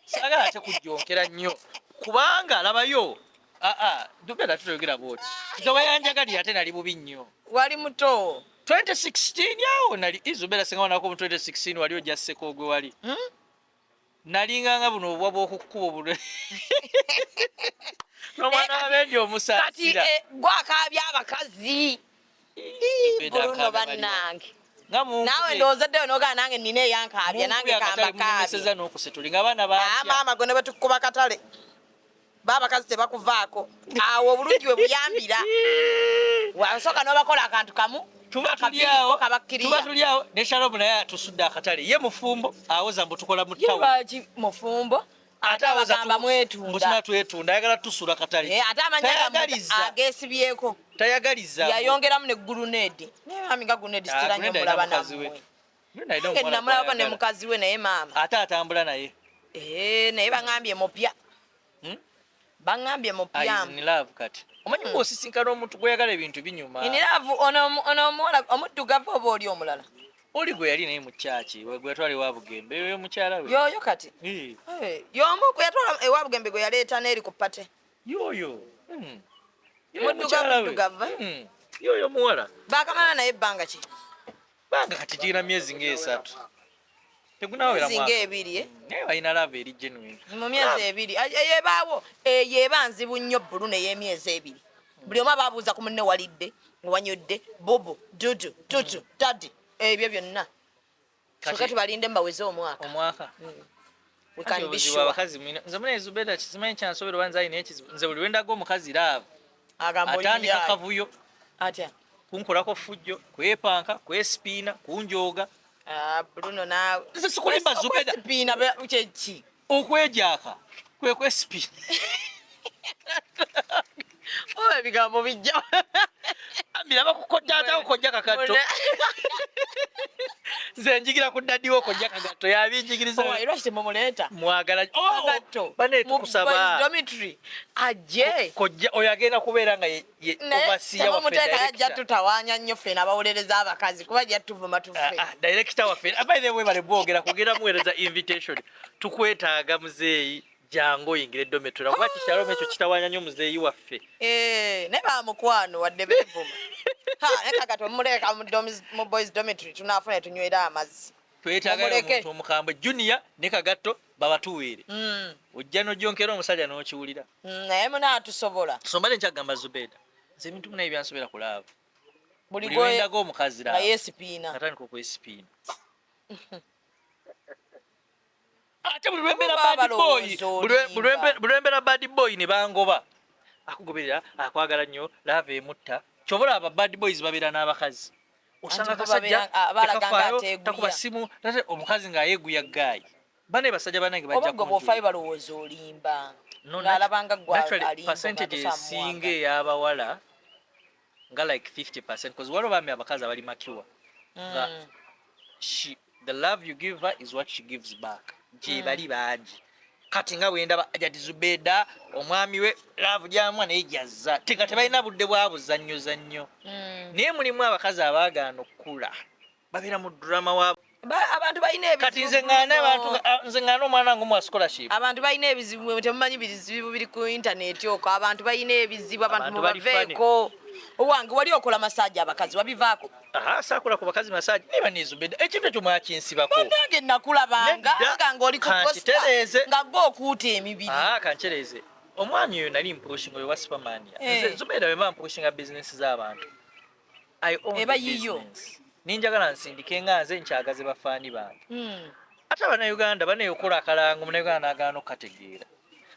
Saagala ate kujjonkera nnyo kubanga labayo, aa, Zubeeda, tutayogera bwoti. Nze weyanjagalira ate nali bubi nnyo. Wali muto. 2016 awo nali Zubeeda, singa wanako mu 2016 wali ojja sseka ogwe wali. Nalinganga buno obubwa bw'okukkuba obulwe n'omwana wabendi Kati omusaasira. eh, gwakaabya abakazi. Zubeeda Bruno, akaabya baliwa. bannange. Nga munkubye- Naawe ndowooza ddeyo nogaa nange nina eyankaabya nange munkubye akatale, kambakaabye. munemeseza n'okusetuli nga abaana Ah, bantya. maama gwe ne bwe tukuba katale, baabakazi tebakuvaako awo. Obulungi we buyambira, wasooka n'obakola akantu kamu, Tuba akabiri tuli awo, ko kabakkiriya. tuba tuli awo ne Shalom, naye atusudde akatale. Ye mufumbo, awoza mbu tukola mu Ye tawuni. lwaki mufumbo ate Awoza abagamba mbu mwetunda? sima twetunda, ayagala tusula katale. Eh, ate amanya Tayagaliza. agesibyeko. Tayagaliza. Yayongeramu ne grenade, naye mami nga grenade Ah, sitera nnyo Grenade alina mulaba mukazi we. nammwe. Grenade alina Nange omuwala namulabako ne gw'ayagala. mukazi we, naye maama. Ate atambula naye. Eh, naye baŋambye mupya. Baŋambye Ah, mupya. is in love. Kati omanyi bw'osisinkana omuntu gweyagala, ebintu binyuma. In love ono ono omuwala omuddugavu oba oli omulala? Oli gwe yali naye mu kyaki, gwe yatwala ewa Bugembe, oyo mukyala we. Yoyo kati? Eh, Eh, y'omu gwe yatwala ewa Bugembe, gwe yaleeta n'eri ku party? Yoyo. Yoyo Muddugavu, mukyala we. muddugavu, eh? Yoyo muwala. Bakamala naye ebbanga ki? Banga kati girina myezi ng'esatu, tegunawera Myezi mwaka. ng'ebiri, eh? Naye balina love eri genuine. Mu myezi 2 eyo ebaawo, eyo eba nzibu nnyo. Bbulu ney'emyezi 2, buli omu aba abuuza ku munne, walidde, wanywedde, bubu, dudu, tutu, taddi, ebyo byonna. Kati- Soka tubalinde mbaweze omwaka. Omwaka. We can be Obuzibu sure. abakazi mwina, nze muna Zubeeda simanyi kyansobera oba nze alina ekizibu. Nze buli lwendaga omukazi love, Agamba oli atandika muyaaye. kavuyo. Atya? Kunkolako fujjo, kwepanka, kwesipiina, kunjooga. Ah, Bruno naawe. Nze sikulimba, Zubeeda. Okwesipiina kyeki? Okwejaaka kwe kwesipiina. Oba ebigambo bijja. Ambiraba kukojja, ate kojja Kagatto. Nze njigira ku daddy wo, kojja Kagatto yabinjigiriza. Owa, lwaki temumuleeta? Mwagala. Kagatto. Bane, Mu boys tukusaba. dormitory ajje. Kojja oyo agenda kubeera nga ye Naye overseer waffe, temumuteeka, ajja director. tutawaanya nnyo ffena abawolereza abakazi, kuba ajja tuvuma tufe. Ah, ah, director waffe. Ah, by the way, bale bwogera kugenda muweereza invitation, tukwetaaga muzeeyi, jangu oyingire dormitory, kuba kikyalo ekyo kitawaanya nnyo muzeeyi waffe. Eh, naye bamukwano wadde beevuma. Ha, naye Kagatto mumuleeka mu boys dormitory, tunaafuna tunywera amazzi. Twetaagayo Mumuleke. omuntu omukambwe, Junior ne Kagatto babatuweere. Ojja n'ojonkera omusajja n'okiwulira. Naye munaatusobola. So mbadde nkyagamba Zubeeda, nze ebintu munaye byansobera ku love. Buli Buli gwe lwendaga omukazi nga love, yeesipiina. natandika okwesipiina. Ate buli lwembeera Oba bad boy, balowooza buli olimba. buli lwembeera bad boy ne bangoba, akugoberera, akwagala nnyo, love emutta. Kyova olaba bad boys babeera n'abakazi, osanga Anti bo akasajja balaga nga tekafaayo, ateeguya. takuba simu, ate omukazi ng'ayeeguya gaayi. Bane basajja banange Oba bajja gwe bw'ofaayo kunjula. balowooza olimba. No, Ng'alabanga gwe naturally, alimba, percentage nga esinga ey'abawala nga like 50, because waliwo bambi abakazi abali mature nga the love you give her is what she gives back. Gye bali bangi. Kati nga bwendaba Ajati Zubeda, omwami we love gyamwa naye gyazza tega, tebalina budde bwa buzannyozannyo. Naye mulimu abakazi abaagaana okukula, babeera mu drama wa Abantu balina ebizibu. Kati nze ŋŋaana abantu nze ŋŋaana omwana wange omuwa scholarship. Abantu balina ebizibu, temumanyi bizibu biri ku intaneti okwo. Abantu balina ebizibu, abantu Abantu bali mubaveeko. Owange, wali okola massage abakazi, wabivaako? Aha, saakola ku bakazi massage, niba ne Zubeda ekintu ekyo mwakinsibako. Bannange, nakulabanga Nedda. nga ng'oli ku poster Kankitereeze. nga gwe okuuta emibiri. Ah, kankyereze, omwami oyo nali mpushinga, oyo wa Supermania. Eh. Nze Zubeda bwe mba mpushinga bizinesi z'abantu, I own Eba the yiyo. business. Ninjagala nsindike nga nze nkyagaze bafaani bange. Ate abannayuganda baneyokola akalango, munnayuganda n'agaana okukategeera.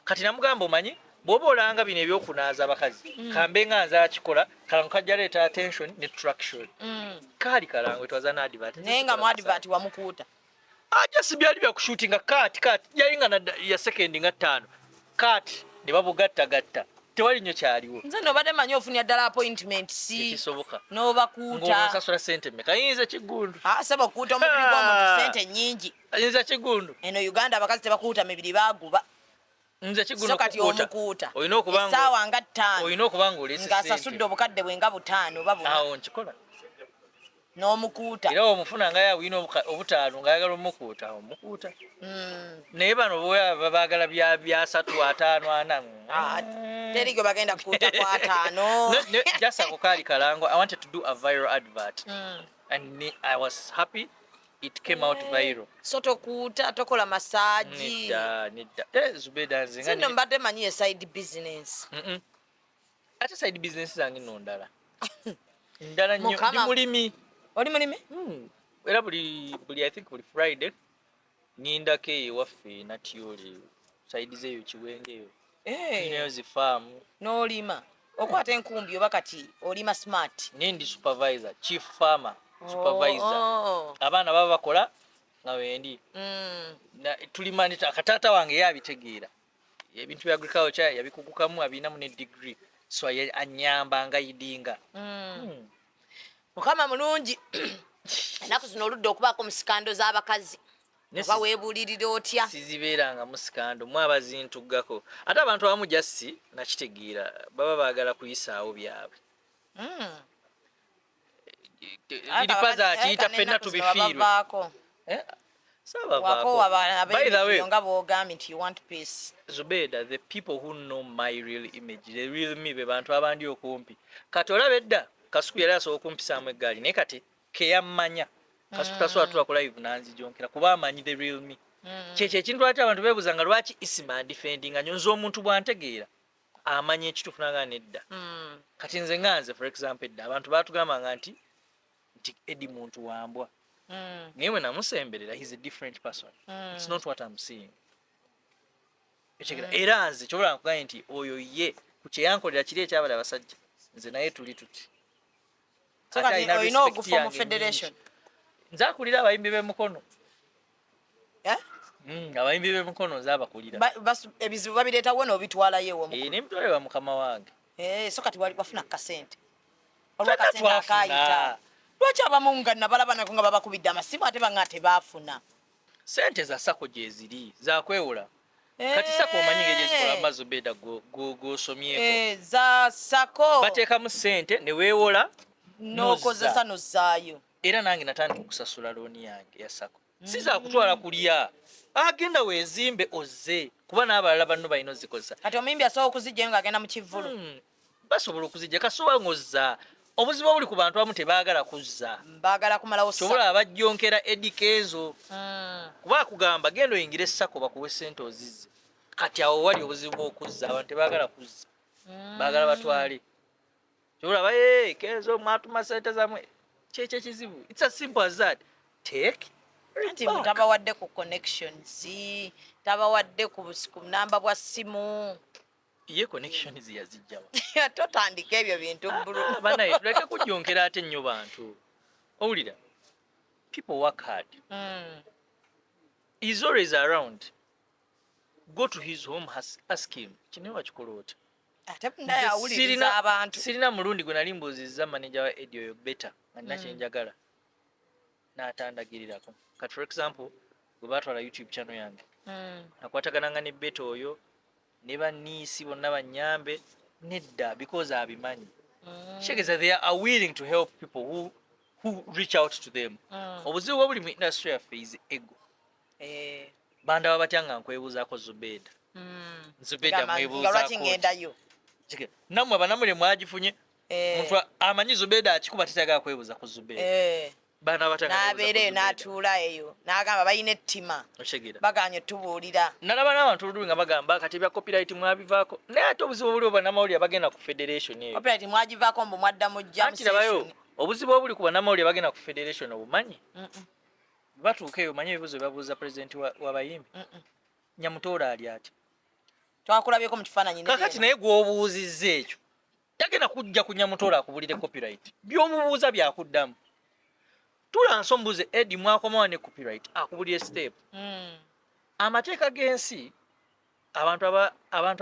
Kati namugamba, omanyi Bw'oba olanga bino ebyokunaaza abakazi, kambe nga nze akikola, kalango kajja leeta attention ne traction. Kaali kalango, it was an advert. Naye nga mu advert wamukuuta? Aja si byali byakushootinga cut cut, yali nga ya second nga 5, cut ne babugattagatta, tewali nnyo kyaliwo. Nze nobadde manyi ofunira ddala appointment si Tekisoboka. n'obakuuta. Ng'onosasula sente mmeka? Yinza Kigundu. Ah, saba okukuuta omubiri gw'omuntu Ah. sente nnyingi. Yinza Kigundu. Eno Uganda abakazi tebakuuta mibiri, baaguba. Nze Kigundu So kati okukuuta, omukuuta olina okuba nga essaawa nga 5, olina okuba nga oleese ng'asasudde sente. obukadde bwe nga 5 oba 4. Awo nkikola. N'omukuuta. Era omufuna nga yawina obutaano ng'ayagala omukuuta, awo omukuuta. Naye bano bwe baagala bya 300, 50, 40. Ah, teri gwe bagenda kukuuta ku 50. No, just ako kaali kalango. I wanted to do a viral advert and I was happy it came out viral. So tokuuta, tokola massage? Nedda, nedda. Eh, Zubeda, nze nga Si nno mbadde manyi ye side business. Ate side business zange nno ndala ndala nnyo. Mukama. Ndi mulimi. Oli mulimi? Era buli I think buli Friday ngindako eyo ewaffe Natyoli, side zeeyo Kiwenge eyo. Tulinayo zifaamu. N'olima, okwata enkumbi oba kati olima smart? Naye ndi supervisor, chief farmer supervisor. Oh. Abaana baba bakola nga wendi. Tulima akataata wange ye abitegeera ebintu bya agriculture, yabikugukamu, abirinamu ne degree, so anyamba nga yidinga. Mukama mulungi. Ennaku zino oludde okubaako mu scandal z'abakazi, oba weebuulirira otya? Sizibeeranga mu scandal, mu abazintuggako. Ate abantu abamu just nakitegeera, baba baagala kuyisaawo byabwe. Liripaza akiyita ffenna tubifiirwe. Babaako. Eh? Saabavaako. Wakoowa By the way, ab'emitiyo nga bw'ogambye nti you want peace. Zubeda, the people who know my real image, the real me, be bantu abandi okumpi. Kati olaba edda Kasuku yali asobola okumpisaamu eggaali, naye kati keyammanya Kasuku tasobola tula ku live nanzijonkera kuba amanyi the real me. Kyekyo ekintu lwaki abantu beebuuza nga lwaki Isima ndefendinga nnyo. Nze omuntu bw'antegeera amanya ekituufu nanga nedda. Kati nze nga nze, for example, edda abantu baatugambanga nti Eddie muntu wambwa, naye bwe namusemberera, he's a different person. It's not what I'm seeing. Ekigera era nze kyobola nkugambye nti oyo ye ku kyeyankolera kiri ekyabali abasajja, nze naye tuli tuti. So Ate kati alina olina respect ogufo mu yange federation? nnyingi. Nze akulira abayimbi b'emukono. Eh? Abayimbi b'emukono nze abakulira. Ebizibu babireetawo n'obitwalayo ew'omukulu? Eh, nemutwale wa mukama wange. Eh, so kati wafuna kasente? Waliwo Ffenna akasente twafuna. akayita? Lwaki abamu nga nabalaba nako nga babakubidde amasimu ate banga tebaafuna? Sente za SACCO gyeziri zakwewola. Kati SACCO omanyi ngeri gyezikola amazzi, Zubeda, gosomyeko. Eh, za SACCO. Bateekamu sente ne weewola. N'okozesa nozzaayo. Era nange natandika okusasula looni yange ya SACCO. Si zakutwala kulya, agenda weezimbe ozze, kuba n'abalala banno balina ozikozesa. Kati omuyimbi asobola okuzijjayo ng'agenda mu kivvulu? Basobola okuzijja kasoba ng'ozza. Obuzibu obuli ku bantu abamu, tebaagala kuzza. Baagala kumalawo. Kyobola abajjonkera Eddy Kenzo, kuba akugamba genda oyingire SACCO bakuwe sente ozizze. Kati awo wali obuzibu bw'okuzza, abantu tebaagala kuzza, baagala batwale. Kyolaba, "Hey, Kenzo mwatuma sente zammwe." Kyekyo ekizibu, it's as simple as that. Take Anti back. tabawadde ku connections, tabawadde ku namba bwa ssimu. Ye connections yazijjawa? Totandika ebyo bintu, bro. Ah, banaye tuleke kujjonkera ate nnyo bantu. Owulira, people work hard. He's always around. Go to his home, ask him kino wakikola otya. Ate naye Nze awuliriza abantu. Sirina mulundi gwe nali mbuuzizza manager wa Eddie oyo Beta nga nina kyenjagala n'atandagirirako. Kati for example, bwe baatwala YouTube channel yange, nakwatagananga ne Beta oyo ne baniisi bonna banyambe. Nedda, because abimanyi. Kitegeeza they are willing to help people who reach out to them. Obuzibu bwe buli mu industry yaffe is ego. Bandaba batya nga nkwebuuzaako Zubeda? Zubeda Gamba, nga lwaki mwebuuzaako ki? ngendayo? Nammwe banamule mwagifunye. Muntu amanyi Zubeda akikuba tetagala kwebuuza ku Zubeda. Baana batya nga neebuuza ku N'abeera eyo Zubeda? n'atuula eyo n'agamba balina ettima. Okitegeera? Baganye otubuulira. Nalaba n'abantu olulumi nga bagamba kati ebya copyright mwabivaako, naye ate obuzibu obuliwo, bannamawulire abagenda ku federation eyo. Copyright mwagivaako, mbu mwadda mu jam Anti labayo session. obuzibu obuli ku bannamawulire abagenda ku federation obumanyi? Batuuka eyo, omanyi ebibuuzo bye babuuza president w'abayimbi? Nyamutooro ali ati. Twakulabyeko mu kifaananyi. Kakati naye gw'obuuzizza ekyo tagenda kujja ku Nyamutoolo akubulire copyright. By'omubuuza byakuddamu. Tulansi omubuuze, "Edi, mwakomawa ne copyright?" Akubulire step. Amateeka g'ensi, abantu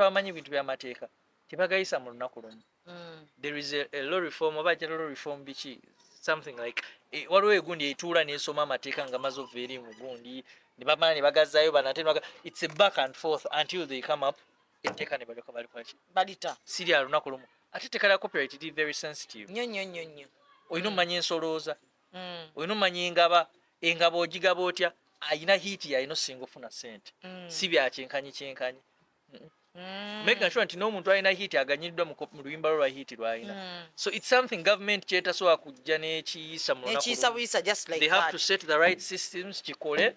abamanyi ebintu by'amateeka tebagayisa mu lunaku lumu. There is a law reform oba general law reform, biki, something like waliwo egundi etuula nesoma amateeka nga maze ova eri mu gundi ne bamala ne bagazaayo bano ate it's a back and forth until they come up etteeka ne balyoka balikola ki. Balita. Si lya lunaku lumu. Ate etteeka lya copyright liri very sensitive. Nnyo nnyo nnyo nnyo. Olina omumanya ensolooza, olina omumanya engaba, engaba ogigaba otya, ayina hit yalina osinga ofuna sente. Si bya kyenkanyi kyenkanyi. Making sure nti n'omuntu alina hit aganyiddwa mu luyimba lwe lwa hit lwalina. So it's something government kyetasobola kujja n'ekiyisa mu lunaku Nekiyisa lumu. buyisa just like They have that. to set the right systems kikole,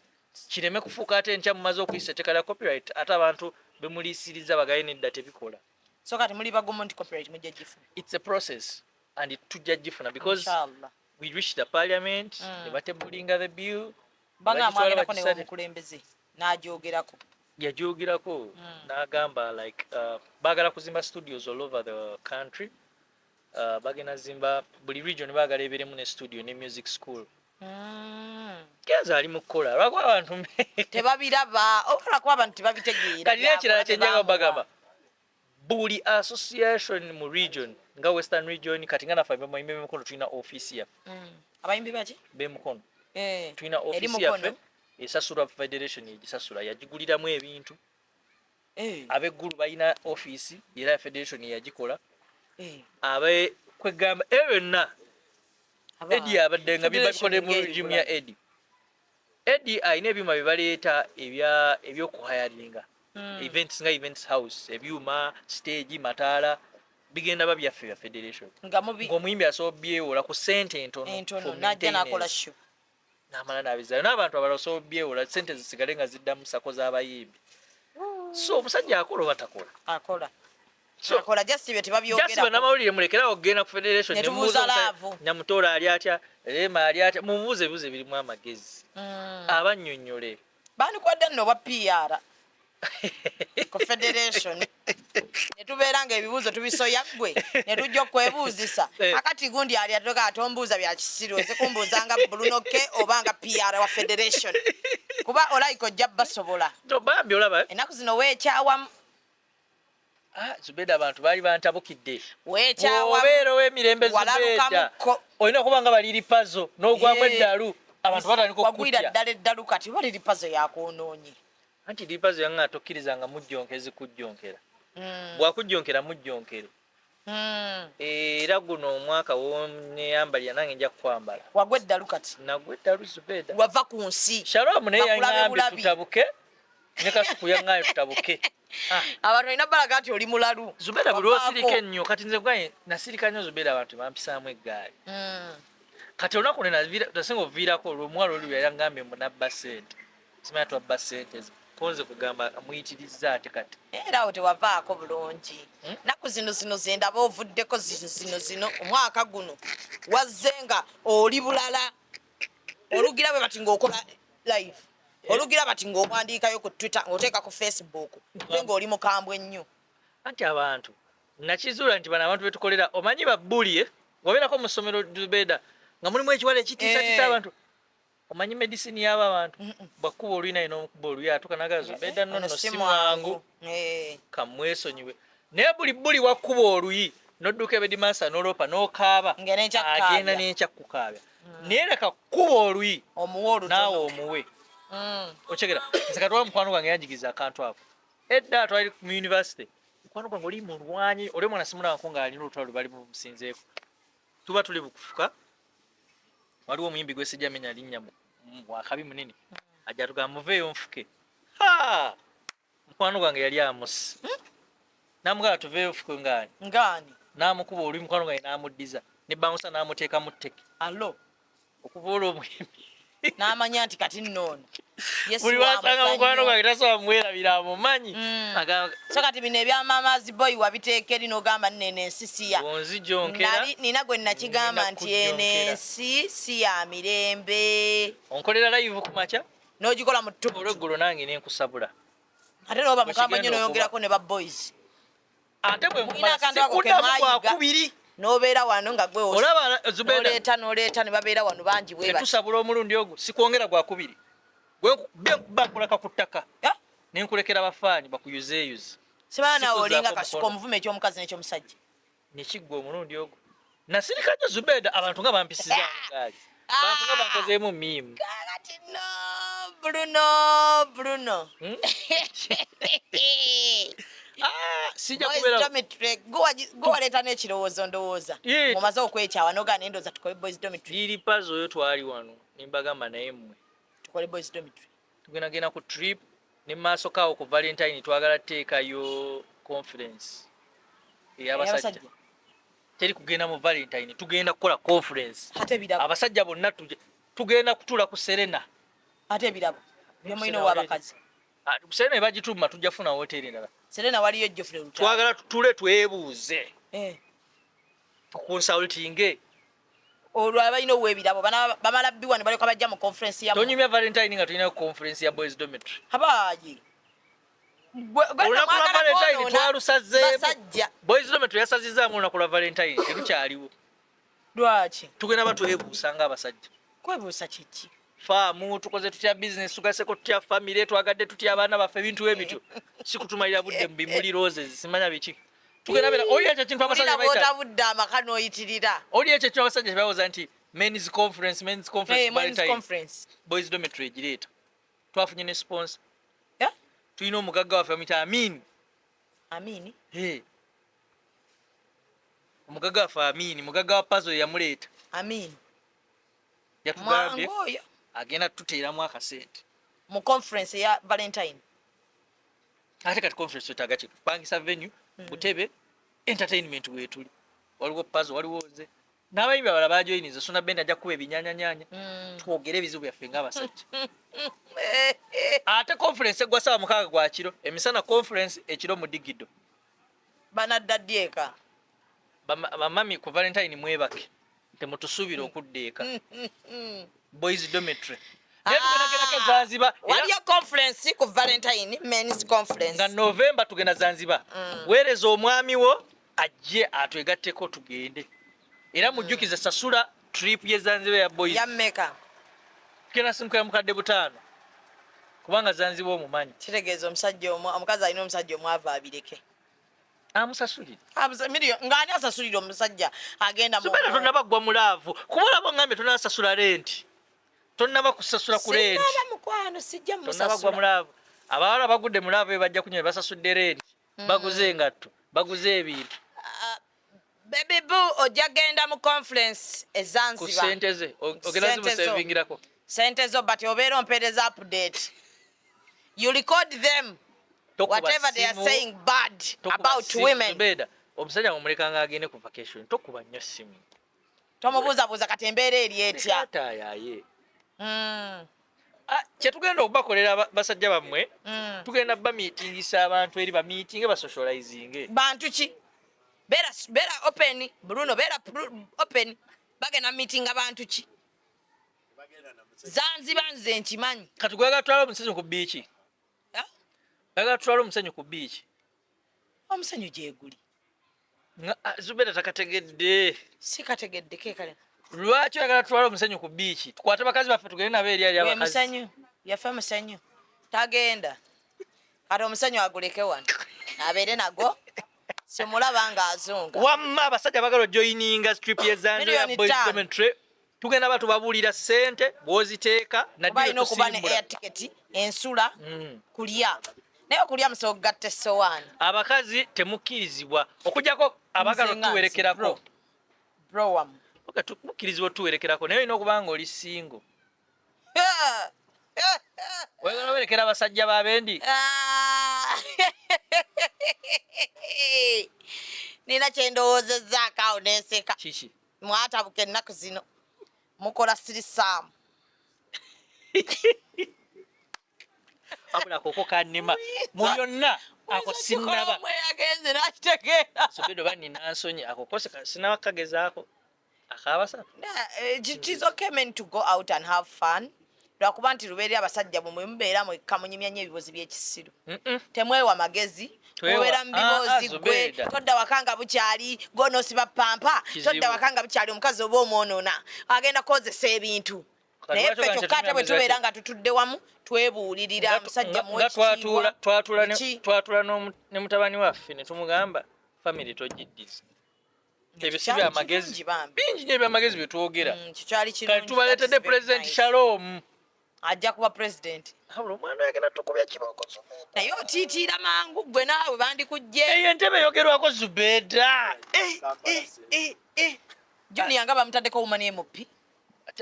kireme kufuuka ate enkya mumaze okuyisa etteeka lya copyright, ate abantu bemuliisiriza bagaye nedda tebikola. So kati muli bagumu nti copyright mujja gifuna? It's a process and tujja gifuna because Inshallah. we reached the parliament ne batebulinga the bill. Banga bagitwala mwagendako bagisale. Newomukulembeze n'agyogerako. Yajogerako n'agamba like baagala kuzimba studios all over the country. Bagenda zimba buli region, baagala ebeeremu ne studio ne music school. Kenzo ali mu kukola lwakuba abantu Tebabiraba oba lwakuba abantu tebabitegeera. Kati n'ekirala Byakola. kyenjaga Tebamuwa. bagamba buli association mu region nga Western Region, kati nga naffe abayimbi b'emukono tulina ofiisi yaffe. Abayimbi baki? B'emukono. Tulina Eri ofiisi Mukono. yaffe esasulwa federation, egisasula yagiguliramu ebintu. Ab'eggulu balina ofiisi era federation yagikola. Abe kwegamba ebyo byonna Edi abadde nga Federation bibabikole mu ng'eri regime ya bulamu. Edi. Edi alina ebyuma bye baleeta ebyokuhayaringa events nga events house, ebyuma, stage, mataala, bigenda ba byaffe bya federation. Nga mubi Ng'omuyimbi asobola byewola ku ssente entono entono for najja n'akola maintenance. show. N'amala n'abizaayo n'abantu abalala osobola byewola, ssente zisigale nga ziddamu sako z'abayimbi. So omusajja akola oba takola? Akola. So Akola, just bye just tebabyogerako. Bannamawulire mulekerawo okugenda ku federation Ne ne mubuuza tubuuza omusajja, love. Nyamutoolo ali atya, Rema ali atya, mumubuuze ebibuuzo ebirimu amagezi, abannyonnyole. Bandikwadde nno obwa PR ku federation ne tubeera nga ebibuuzo tubisoya ggwe ne tujja okwebuuzisa. Akati gundi ali atoka atombuuza bya kisiru, oze kumbuuza nga Bruno K oba nga PR wa federation, kuba olayika ojja basobola. No, bambi olaba, eh? Ennaku zino weekyawamu. Ah, Zubeda, abantu baali bantabukidde. Weekyawamu. Bw'obeera ow'emirembe, Zubeda, Walalukamuko. olina okuba nga baliri pazo n'ogwamu eddalu, abantu batandika Wagwira okukutya. ddala eddalu, kati oba liri pazo yakwonoonye. Anti lipazo yange tokkiriza nga mujjonkezi kujjonkera. Bwakujjonkera mujjonkere. Era guno omwaka woneyambalira nange nja kukwambala. Wagwa eddalu kati. Nagwa eddalu, Zubeda. Wava ku nsi. Shalom naye Bakulabe yaŋŋambye bulabi. tutabuke, ne Kasuku yaŋŋambye tutabuke. Ah, Abantu olina balaga nti oli mulalu. Zubeda, buli Wavaako. lwosirika ennyo, kati nze kugaye nasirika nnyo Zubeda, abantu bampisaamu eggaali. Kati olunaku lwe nasinga oviirako olwomuwala oli lwe yangambye mbu nabba ssente, simanya twabba ssente ze konze kugamba muyitirizza ate kati. Era awo tewavaako bulungi. Naku zino zino zendaba ovuddeko zino zino zino, omwaka guno wazze nga oli bulala, olugira bwe bati ng'okola live, olugira bati ng'owandiikayo ku Twitter, ng'oteeka ku Facebook, ate ng'oli mukambwe ennyo. Anti abantu nakizuula nti bano abantu betukolera, omanyi babbulye wabeerako mu ssomero, Zubeda, nga mulimu ekiwala ekitiisatiisa abantu. Omanyi medicine y'abo abantu, bwakuba oluyina alina omukuba oluyi atuuka naga Zubeda nno Ono nno si mwangu, kamwesonyiwe. Naye buli buli wakuba oluyi nodduka ebedimasa nolopa n'okaaba, Nga n'enkya kukaabya. agenda n'enkya kukaabya. Naye leka kuba oluyi omuwe olutono. Naawe omuwe. Okyegera nze katwala mukwano gwange yanjigiza akantu ako edda twali mu university. Mukwano gwange oli mulwanyi, oli omwana simulabako ng'alina olutalo lwe bali mumusinzeeko. Tuba tuli bukufuka, waliwo omuyimbi gwesijja menya linnya wakabi munene ajja tugamba muveeyo nfuke. Ha! Mukwano gwange yali amusi namugamba tuveeyo fuke ngaani. Ngaani. N'amukuba oli mukwano gwange n'amuddiza ne bangusa n'amuteekamu tteke. Alo. Okuva olwo omuyimbi N'amanya nti kati nno ono ye si buli wa wasanga mukwano muzannyo. gwange tasobola mwerabira, amumanyi. Agamba, So kati bino ebya mamazi boy wabiteeka eri n'ogamba nno eno ensi si ya Bw'onzijonkera, Nali nina gwe nakigamba ngenda nti eno kujjonkera. ensi si ya mirembe. Onkolera live ku makya, N'ogikola mu ttubu. olweggulo nange nenkusabula. Ate noba Bwe mukambwe nnyo kigenda noyongerako ne ba boys. Ate bwe Mulina nkumala akantu ako ke sikuddamu mwayiga. gwakubiri. Nobeera wano nga gwe Olaba Zubeda, noleeta noleeta ne babeera wano bangi bwe bati. Tetusabula omulundi ogwo, sikwongera gwakubiri. Gwe nkuba nkuleka ku ttaka Eh? ne nkulekera bafaani bakuyuzeeyuze. Sibana nawe olinga Sikuzaako kasuka mukono. omuvume eky'omukazi n'ekyomusajja. Nekiggwa omulundi ogwo nasirika nnyo Zubeda, abantu nga bampisiza gaali, bantu nga bankozeemu miimu. Kakati no Bruno, Bruno. Ah, sijja Boys kubeera dormitory, gwe waleeta n'ekirowoozo ndowooza. Ye. Mumaze okwekyawa nogaana endowooza tukole boys dormitory. Liri pazo oyo twali wano nembagamba naye mmwe Tukole boys dormitory. Tugendagenda ku trip ne maaso kaawo ku Valentine twagala teekayo conference ey'abasajja. Ey'abasajja. Teri kugenda mu Valentine, tugenda kukola conference. Ate ebirabo. Abasajja bonna tugenda kutuula ku Serena. Ate ebirabo byemulina Serena ow'abakazi. Ah, Serena ebagituma tujja kufuna woteeri endala. Serena waliyo Geoffrey Lutaaya. Twagala tutule twebuuze, Eh. tukonsultinge. Olwo abalina ow'ebirabo bamala bbiwa ne balyoka bajja mu conference yammwe. Tonyumya Valentine nga tulina conference ya boys dormitory. Abaayi. Gwe Olunaku lwa mwagala Valentine kwonoona twalusazeemu. basajja. Boys dormitory yasazizaamu olunaku lwa Valentine, terukyaliwo. Lwaki? Tugenda batwebuusa ng'abasajja. Kwebuusa kiki? Faamu tukoze tutya business, tugaseko tutya family, twagadde tutya abaana baffe, ebintu ebityo si kutumalira budde mu bimuli roses simanya biki. Tugenda beera oli ekyo ekintu abasajja Olina bayita bw'otabudde amaka n'oyitirira. Oli ekyo ekintu abasajja kyebawoza nti men's conference, men's conference, Eh, men's Valentine. conference. Boys dormitory egireeta twafunye ne sponsor. Eh? Tulina omugagga waffe bamuyita Amin. Amini? Hey. Omugagga waffe Amini, mugagga wa Pazo yamuleeta. Amini. Yatugambye Mwangu oyo. agenda tuteeramu akasente mu conference ya Valentine. Ate kati conference twetaaga ki? Kupangisa venue, butebe, entertainment weetuli. Waliwo Pazo, waliwo nze n'abayimbi abalala bajoyiniza. Suna Bend ajja kukuba ebinyanyanyanya, twogere ebizibu byaffe ng'abasajja. Ate conference eggwa 6:00 gwa kiro, emisana conference, ekiro mu digido. Banadda ddi eka? Bamami ku Valentine mwebake, temutusuubira okudda eka. Boys dormitory naye tugendagendako e Zanzibar era Waliyo conference ku Valentine, men's conference. Nga November tugenda Zanzibar. Weereza omwami wo ajje atwegatteko tugende. Era mujjukize, sasula trip ye Zanzibar ya boys. Ya mmeka? Tugenda simukira 5,000 kubanga Zanzibar omumanyi. Kitegeeza omusajja omukazi alina omusajja omwavu abireke. Amusasulire. Ng'ani asasulira omusajja agenda mu Zubeera tonnaba ggwa mu love, kuba olaba ongambye tonasasula renti, tonnaba kusasula ku renti. Sinaba mukwano, sijja Tonnaba ggwa mu musasula. love. Abawala bagudde mu love bajja kunywa, basasudde renti, baguze engatto, baguze ebintu. Baby boo, ojja genda mu conference e Ku Zanzibar. ssente ze ogenda Ssente zo. zimusevingirako. Sente zo, but obeera ompeereza update. You record them Tokuba whatever they are simu, saying bad tokuba about simu. women. Zubeeda, omusajja mumulekanga agende ku vacation, tokuba nnyo simu. Tomubuuzabuuza kati embeera eri etya. Ataayaye. Ah, kyetugenda okubakolera basajja bammwe, tugenda bamiitingisa abantu eri bamiitinge, basocializinge. Bantu ki? Beera, beera open Bruno, beera open. Bagenda meetinga bantu ki Zanzibar? Nze nkimanyi. Kati gwagala tutwala omusenyu ku biiki? Ah? Gwagala tutwala omusenyu ku biiki? Omusenyu gyeguli. Nga ah, Zubeeda takategedde. Sikategedde kekale. Lwaki oyagala tutwala omusenyu ku biiki? Tukwate bakazi baffe tugende nabo eri ali We abakazi. Musenyu yaffe, musenyu tagenda. Kati omusenyu aguleke wano abeere nagwo, simulaba ng'azunga. Wamma abasajja bagala ojoyininga trip ye Zanzibar Milioni boys 5. dormitory, tugenda batubabuulira ssente bw'oziteeka. Oba alina okuba ne Tusimbula. air ticket, ensula, kulya, naye okulya musobola okugatta essowaani. Abakazi temukkirizibwa okujjako abagala Nze nga nze, otuwerekerako. bro. Bro wamu. Okay, mukkirizibwa otuwerekerako, naye olina okuba nga oli single. Oyagala owerekera abasajja babendi? Ah. Nina kyendowoozezzaako awo nenseka. Kiki? Mwatabuka ennaku zino mukola sirisaamu. Wabula koko kannema mu byonna ako sinnaba. Yagenze nakitegeera. Sobedo oba nina nsonyi, ako ko sinaba kagezaako akabasatu. It is okay men to go out and have fun. Lwakuba nti lubeerera abasajja bwe mubeera mwekka munyumya nnyo ebibozi by'ekisiru, temwewa magezi. Mubeera mu biboozi. Gwe todda waka nga bukyali, gwonoosiba pampa, todda waka nga bukyali, omukazi oba omwonoona, agenda kukozesa ebintu. Naye ffe kyokka ate bwe tubeera nga tutudde wamu twebuulirira, musajja muwekitiibwa. Twatula ne mutabani waffe ne tumugamba family togiddiza. Ebyo si byamagezi, bingi nyo ebyamagezi byetwogera. Kati tubaleetedde President Shalom. Ajja kuba president. Abula omwana yagenda tukubya kibooko. Naye otiitiira mangu gwe, naawe bandikujje. Eyo entebe eyogerwako, Zubeda. Eh, eh, Junior nga bamutaddeko woman MP.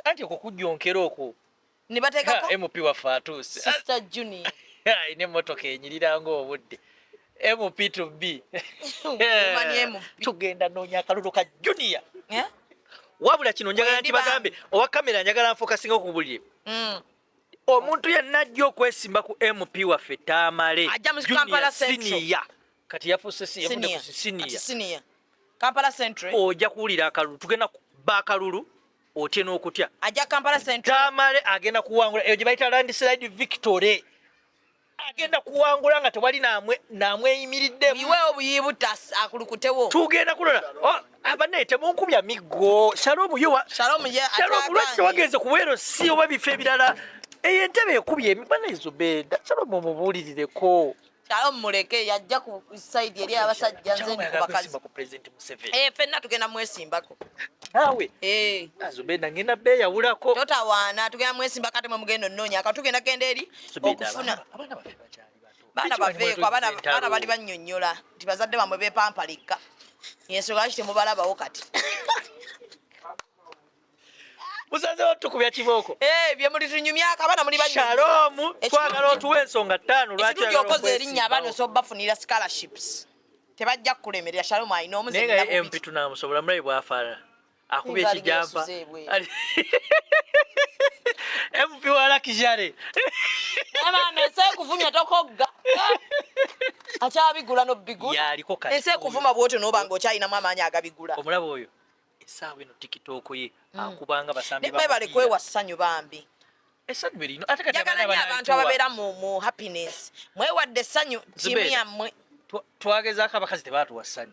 Anti okwo kujjonkera okwo. Ne bateekako MP waffe atuuse. Sister Junior. Ayina emmotoka enyirira ng'obudde, MP to b. Woman MP. Tugenda noonya akalulu ka Junior. Eh? Wabula kino njagala Wendi nti bagambe owa kamera, njagala nfokasinga okubulire. Omuntu yenna ajja okwesimba ku MP waffe Tamale Ajja mu Junior Kampala Central. Senior. Kati yafuuse yavudde ku Senior. senior. Kati senior. Kampala Central. Ojja kuwulira akalulu, tugenda kuba akalulu otye n'okutya. Ajja Kampala Central. Tamale agenda kuwangula eyo gye bayita landslide victory, agenda kuwangula nga tewali namweyimiriddemu. Muyiweewo buyiibuta akulukutewo. Tugenda kulola. Oh, abannaye temunkubya miggo. Shalom yo Shalom ye Shalom, lwaki akyagaanye. tewagenze ku bwero si oba bifo ebirala? Eyo entebe ekubye emibana. Zubeda, Shalom omubuulirireko. Shalom muleke, yajja ku side eri abasajja, nze Shalom ndi ku ayagala bakazi. kwesimba ku President Museveni. Eh, ffenna tugenda mwesimbako. Naawe? Eh. Zubeda, ngenda beeyawulako. Totawaana, tugenda mwesimbako ate mwe mugenda onnoonya aka tugenda genda eri Zubeda, okufuna. abaana baffe bakyali bato. Baana Biki bali baveeko, abaana mwetuyinza baana bali entalo? bannyonnyola nti bazadde bammwe beepampalika, ensonga lwaki temubalabawo kati. Musanzewo tukubya kibooko. Eh, bye muli tunyumyako abaana muli bannyonnyola. Shalom, twagala otuwa ensonga ttaano lwaki Ekirungi oyagala okoze erinnya, abaana okwesimbawo. osobola bafunira scholarships, tebajja kukulemerera. Shalom alina omuze. Naye nga MP tunamusobola? Mulabe bwafaanana, akubye Nga ekijampa. aligyesuza ebweru. MP wa Lakijare. Maama, ensi ekuvumya tokogga, akyabigula nobigula. Yaliko kati. Ensi ekuvuma bwotyo noba nga okyalinamu amaanyi agabigula. Omulaba oyo, essaawa eno TikTok ye akubanga basambi Ne mwebale ba mupiira. kwewa ssanyu bambi. Essanyu erino ate kati Njagala abaana nnyo abantu banalituwa. ababeera mu happiness. Mwewadde essanyu tiimu Zubeida. yammwe. Twagezaako abakazi tebaatuwa ssanyu.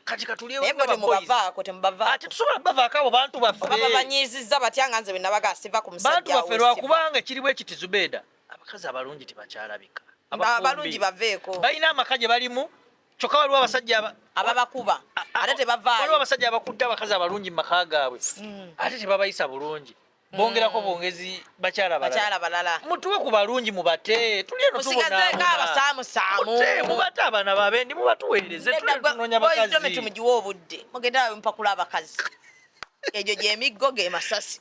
Kati katulyewo Naye nga bwe ba boys. temubavaako, temubavaako. Ate tusobola bavaako abo bantu baffe. Oba babanyiizizza batya, nga nze bwe nabaga siva ku Bantu musajja. baffe, lwakubanga ekiri bwe kiti, Zubeeda, abakazi abalungi tebakyalabika. Abalungi baveeko. Balina amaka gye balimu, kyokka waliwo abasajja Ababakuba ate waliwo tebavaayo. abasajja abakudde abakazi abalungi mu maka gaabwe, ate tebabayisa bulungi, bongerako bwongezi bakyala balala. Bakyala balala. Mutuwe ku balungi, mubate, tuli eno. Musigazeeko abasaamusaamu. Mute, mubate abaana babendi, mubatuweereze, tuli eno tunoonya bakazi bakazi. Tumugiwe obudde, mugende awe mupakula abakazi, egyo gyemiggo ge masasi.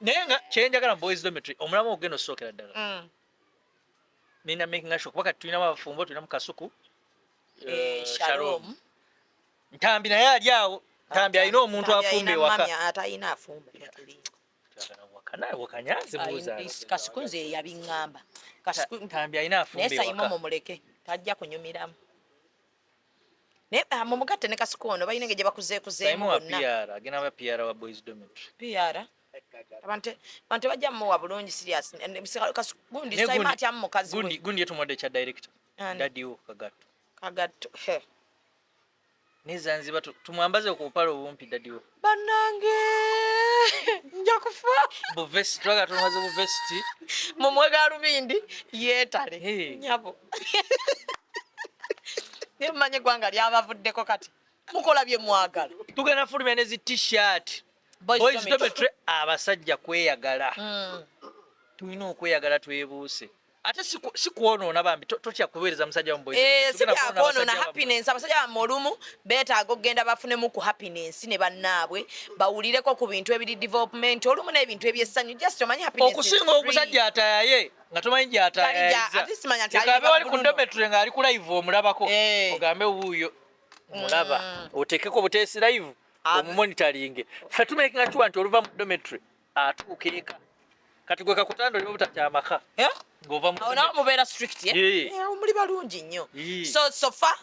Naye nga kyenjagala mu boys dormitory, omulamu ogenda okusookera ddala nina making sure, kuba kati tulinamu abafumbo, tulinamu Kasuku, Shalom. Ntambi naye ali awo. Ntambi alina omuntu Ntambi afumba alina ewaka. mami atalina afumba, tatulimba. Waka naye wakanyanze buuza. Kasuku nze yabiŋŋamba. Kasuku Ntambi alina afumba naye Sayimo ewaka. mumuleke, tajja kunyumiramu. Naye mumugatte ne Kasuku ono, balina engeri gye bakuzeekuzeemu. Saimo wa Bonna. PR, agenda ba PR wa boys dormitory. PR abantu tebajja mumuwa bulungi, serious. Gundi Naye Sayimo atyamu mukazi we. Gundi yetumwadde ekya director. Ani? Dadiwo Kagatto. Kagatto he. Ne Zanzibar tumwambaze ku bupale obumpi dadiwo. Bannange, nja kufa. Buvesiti, twagala tumwambaze buvesiti. Mumwe galubindi yeetale. Hey. Nyabo, naye mumanye eggwanga lyabavuddeko, kati mukola bye mwagala. Tugenda fulumya ne zi T-shirt. Boys Boys dormitory. dormitory, abasajja kweyagala. Tulina okweyagala, twebuuse. Ate si kwonoona bambi, totya kuweereza musajja mu boys Eh, dormitory. si Tugenda kwonoona byakwonoona. abasajja bammwe. Happiness, abasajja bammwe olumu beetaaga okugenda bafunemu ku happiness ne bannaabwe, bawulireko ku bintu ebiri development, olumu n'ebintu ebyessanyu, just omanyi happiness is Okusinga free. omusajja atayaye nga tomanyi gyatayayiza. At least manya nti ali Ekabe wali ku Bruno. dormitory ng'ali ku live omulabako. Eh. Ogambe wuuyo mulaba, oteekeko buteesi live, omumonitoringe. Ffe tumakinga sure nti oluva mu dormitory atuuka eka. Kati gwe kakutanda olimu butakyamaka Eh? ng'ova mu Awo nawo mubeera strict, eh? Yeah. Eh, muli balungi nnyo. Yeah. So far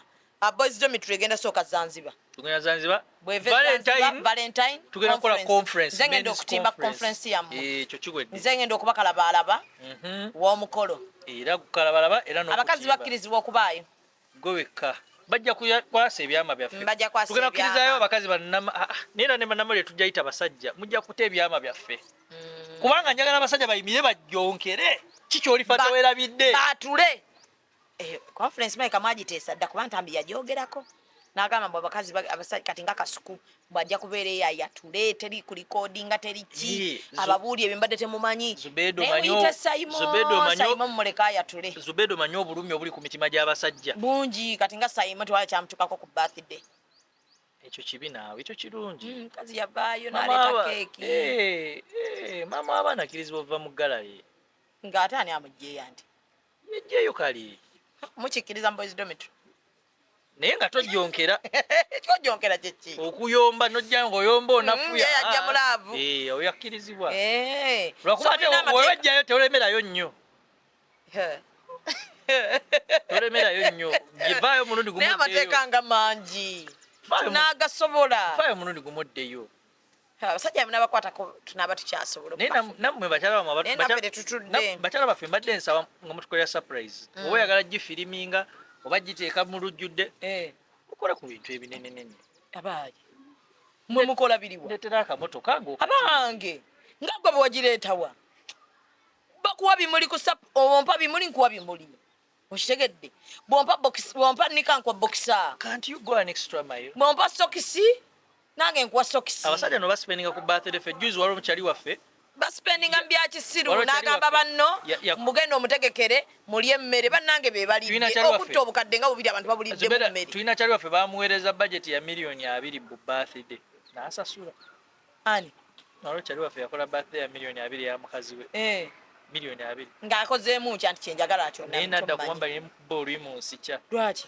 Boys dormitory egenda sooka Zanzibar. Tugenda Zanzibar. Bweve Valentine, Valentine tugenda kukola conference. Nze ngenda okutimba conference yammwe. Ekyo kiwedde. Nze ngenda okubakalabaalaba w'omukolo. Era kukalabalaba era n'okutimba. Abakazi bakkirizibwa okubaayo. Gwe wekka. Bajja kwasa ebyama byaffe. Bajja kwasa Tugenda ebyama. Kukkirizayo abakazi bannama, naye era ne bannamawulire tujja yita basajja. Mujja kuta ebyama byaffe. Kubanga njagala abasajja bayimire bajjonkere. Ki ky'olifa teweerabidde? Baatule. Conference maika mwagiteesa dda kuba Ntambi yagyogerako. N'agamba mbu abakazi abasajja kati nga Kasuku bw'ajja kubeera eyo ayatule, teri kulikodinga, teri ki. Ababuuli ebyo mbadde temumanyi. Zubedo Naye manyo- muyite Simon, Zubedo manyo- Simon mumuleke ayatule. Zubedo manyi obulumi obuli ku mitima gy'abasajja. Bungi, kati nga Simon tewali kyamutukako ku birthday. Ekyo kibi naawe, ekyo kirungi. Mukazi yavaayo Mama n'aleeta keeki. Maama w'abaana akkirizibwa okuva mu gallery. Ng'ate ani amuggyeyo anti? Yejjeeyo kale. Mukikkiriza mu boys dormitory? Naye nga tojjonkera. Tojjonkera kye ki? Okuyomba n'ojja ng'oyomba onafuya. Ye yajja mu laavu. Oyo akkirizibwa. Lwakuba So ate mulina amateeka- bw'owejjayo tolemerayo nnyo. Tolemerayo nnyo. Vaayo omulundi gumu Naye oddeyo. amateeka nga mangi. Vaayo Tunaagasobola. Vaayo omulundi gumu oddeyo. Abasajja munabakwatako tunaaba tukyasobola Naye okubafuga. nammwe bakyala bammwe Naye naffe tetutudde. bakyala baffe mbadde nsaba nga mutukolera surprise. Oba oyagala gifiriminga oba giteeka mu lujjudde. Mukole ku bintu ebinenenene. Abaaye. Mwe mukola biriwa? Ndeetera akamotoka ng'oka- Abange, nga ggwe bwe wagireetawa. Bakuwa bimuli ku ompa bimuli nkuwa bimuli. Okitegedde? Bw'ompa box, bw'ompa nika nkuwa boxer. Can't you go an extra mile? Bw'ompa sokisi, nange nkuwa sokisi. Abasajja no baspendinga ku birthday ffe. Juzi waliwo omukyali waffe. Baspendinga mu bya kisiru, Waliwo kyali n'agamba waffe. banno, mugende omutegekere, mulye emmere, bannange be balidde. Tulina kyali waffe. Okutta obukadde nga bubiri abantu babuliddemu Zubeda, mmere. tulina kyali waffe bamuweereza budget ya miliyoni 20 bu birthday. N'asasula. Ani? Waliwo kyali waffe yakola birthday ya miliyoni 20 ya mukazi we. Miliyoni 20. Ng'akozeemu ki anti kye njagala kyonna Naye nadda mumanyi. kuwamba ne mukuba oluyi mu nsikya. Lwaki?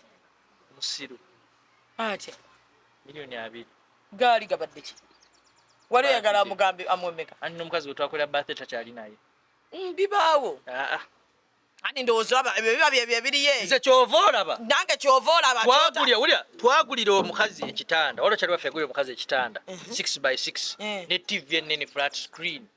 Musiru. Atya? Miliyoni 20. Gaali gabadde ki? Wali oyagala Birthday. amugambe amwemeka? Anti n'omukazi gwe twakolera birthday takyali naye. Bibaawo. Anti ndowooza olaba ebyo biba bye ebiriyo eyo. Nze ky'ova olaba. Nange ky'ova olaba, ky'ota- Twagulira, wulira, twagulira omukazi ekitanda. Waliwo kyali waffe yagulira omukazi ekitanda. 6 by 6. Ne TV ennene flat screen.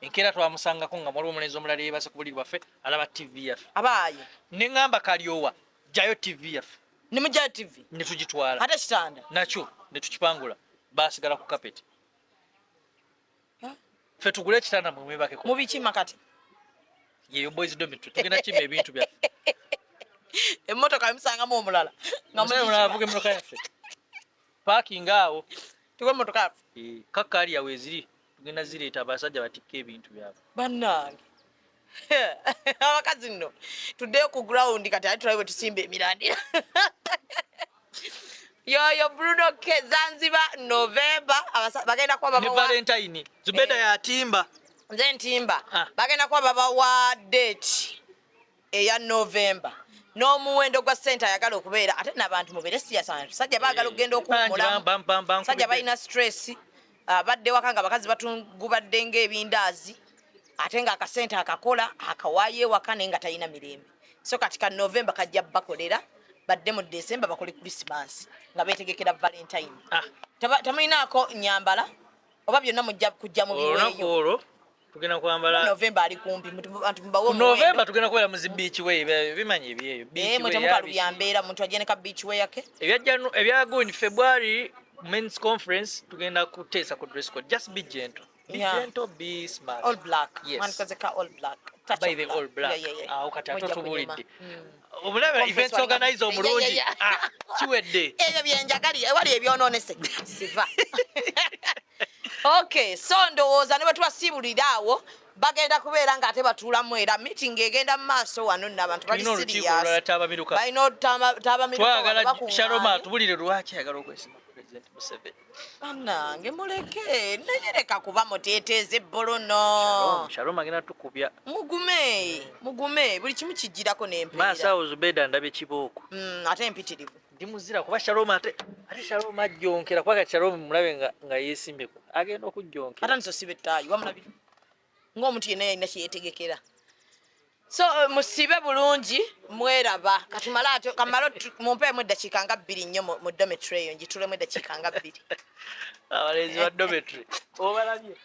Enkeera twamusangako nga waliwo omulenzi omulala yeebase ku buliri bwaffe alaba TV yaffe. Abaaye. Ne ŋŋamba Kalyowa, ggyayo TV yaffe. Ne muggyayo TV? Ne tugitwala. Ate ekitanda? Nakyo ne tukipangula. Baasigala ku kapeti. Ha? Ffe tugule ekitanda mwe mwebakeko. Mubikima kati? Yeyo boys dormitory, tugenda kima ebintu byaffe. Emmotoka emusangamu omulala. Nga Omusajja mugikima. omulala avuga emmotoka yaffe. Parking awo. Tuwe emmotoka yaffe. Kakkaali yawe eziri. Tugenda zireeta abasajja batikke ebintu byabwe. Bannange. Abakazi nno tuddeyo ku ground kati ate tulabe bwe tusimba emirandira. Yoyo Bruno K Zanzibar November bagenda kuba Ne babawa Valentine Zubeda yatimba. Nze ntimba. Bagenda kuba babawa date eya November n'omuwendo gwa ssente ayagala okubeera ate n'abantu mubeere serious abantu. Sajja baagala okugenda okuwummulamu. Sajja balina stress. Badde waka nga abakazi batungubadde ng'ebindaazi ate ng'akasente akakola akawaayo ewaka naye nga talina mirembe. So kati ka November kajja bakolera badde mu December bakole Christmas nga beetegekera Valentine. Temulinaako nnyambala oba byonna mujja kujja mu Olunaku biweeyo. olwo tugenda kwambala November ali kumpi, bantu mubawe Ku omuwendo. November tugenda kubeera mu zi beach way, bimanyi ebyeyo. Beach Mwe way, temukalubya ya mbeera, muntu ajje ne ka beach way yake. Ebya gundi February men's conference tugenda kuteesa ku dress code. Just be gentle. Be gentle, be smart. All black. Yes. Mwandikoze ka all black. Touch By of the black. all black. Yeah. Awo kati ate Mujja otubuulidde. kunyuma. Omulaba Conference events wali organizer omulungi. Yeah. Kiwedde. Ebyo bye njagala, ewali ebyonoonese. Siva. Okay, so ndowooza ne bwe tubasiibulira awo bagenda kubeera ng'ate batuulamu era meeting egenda mu maaso wano nno abantu bali Tulina olukiiko serious. olulala taabamiruka. Balina taabamiruka wano Twagala bakuŋŋaanye. Shalom atubulire lwaki ayagala okwesiba ku President Museveni. Bannange muleke, naye leka kuba muteeteeza ebbolono. Shalom, Shalom agenda tukubya. Mugume, mugume, buli kimu kijjirako n'empeera. Maaso awo Zubeda ndabye kibooko. Ate mpitirivu. Ndi muzira kuba Shalom ate Shalom ajjonkera kuba kati Shalom mulabe nga yeesimbye ku. Agenda okujjonkera. Ate nso siba ettaayi, wamulabye. Ng'omuntu yenna yalina kye yeetegekera. So musiibe bulungi, mweraba. Katumale atyo, kamale mumpeemu eddakiika nga 2 nnyo mu dormitory eyo, ngitulemu eddakiika nga 2. Abalenzi ba dormitory obalabye.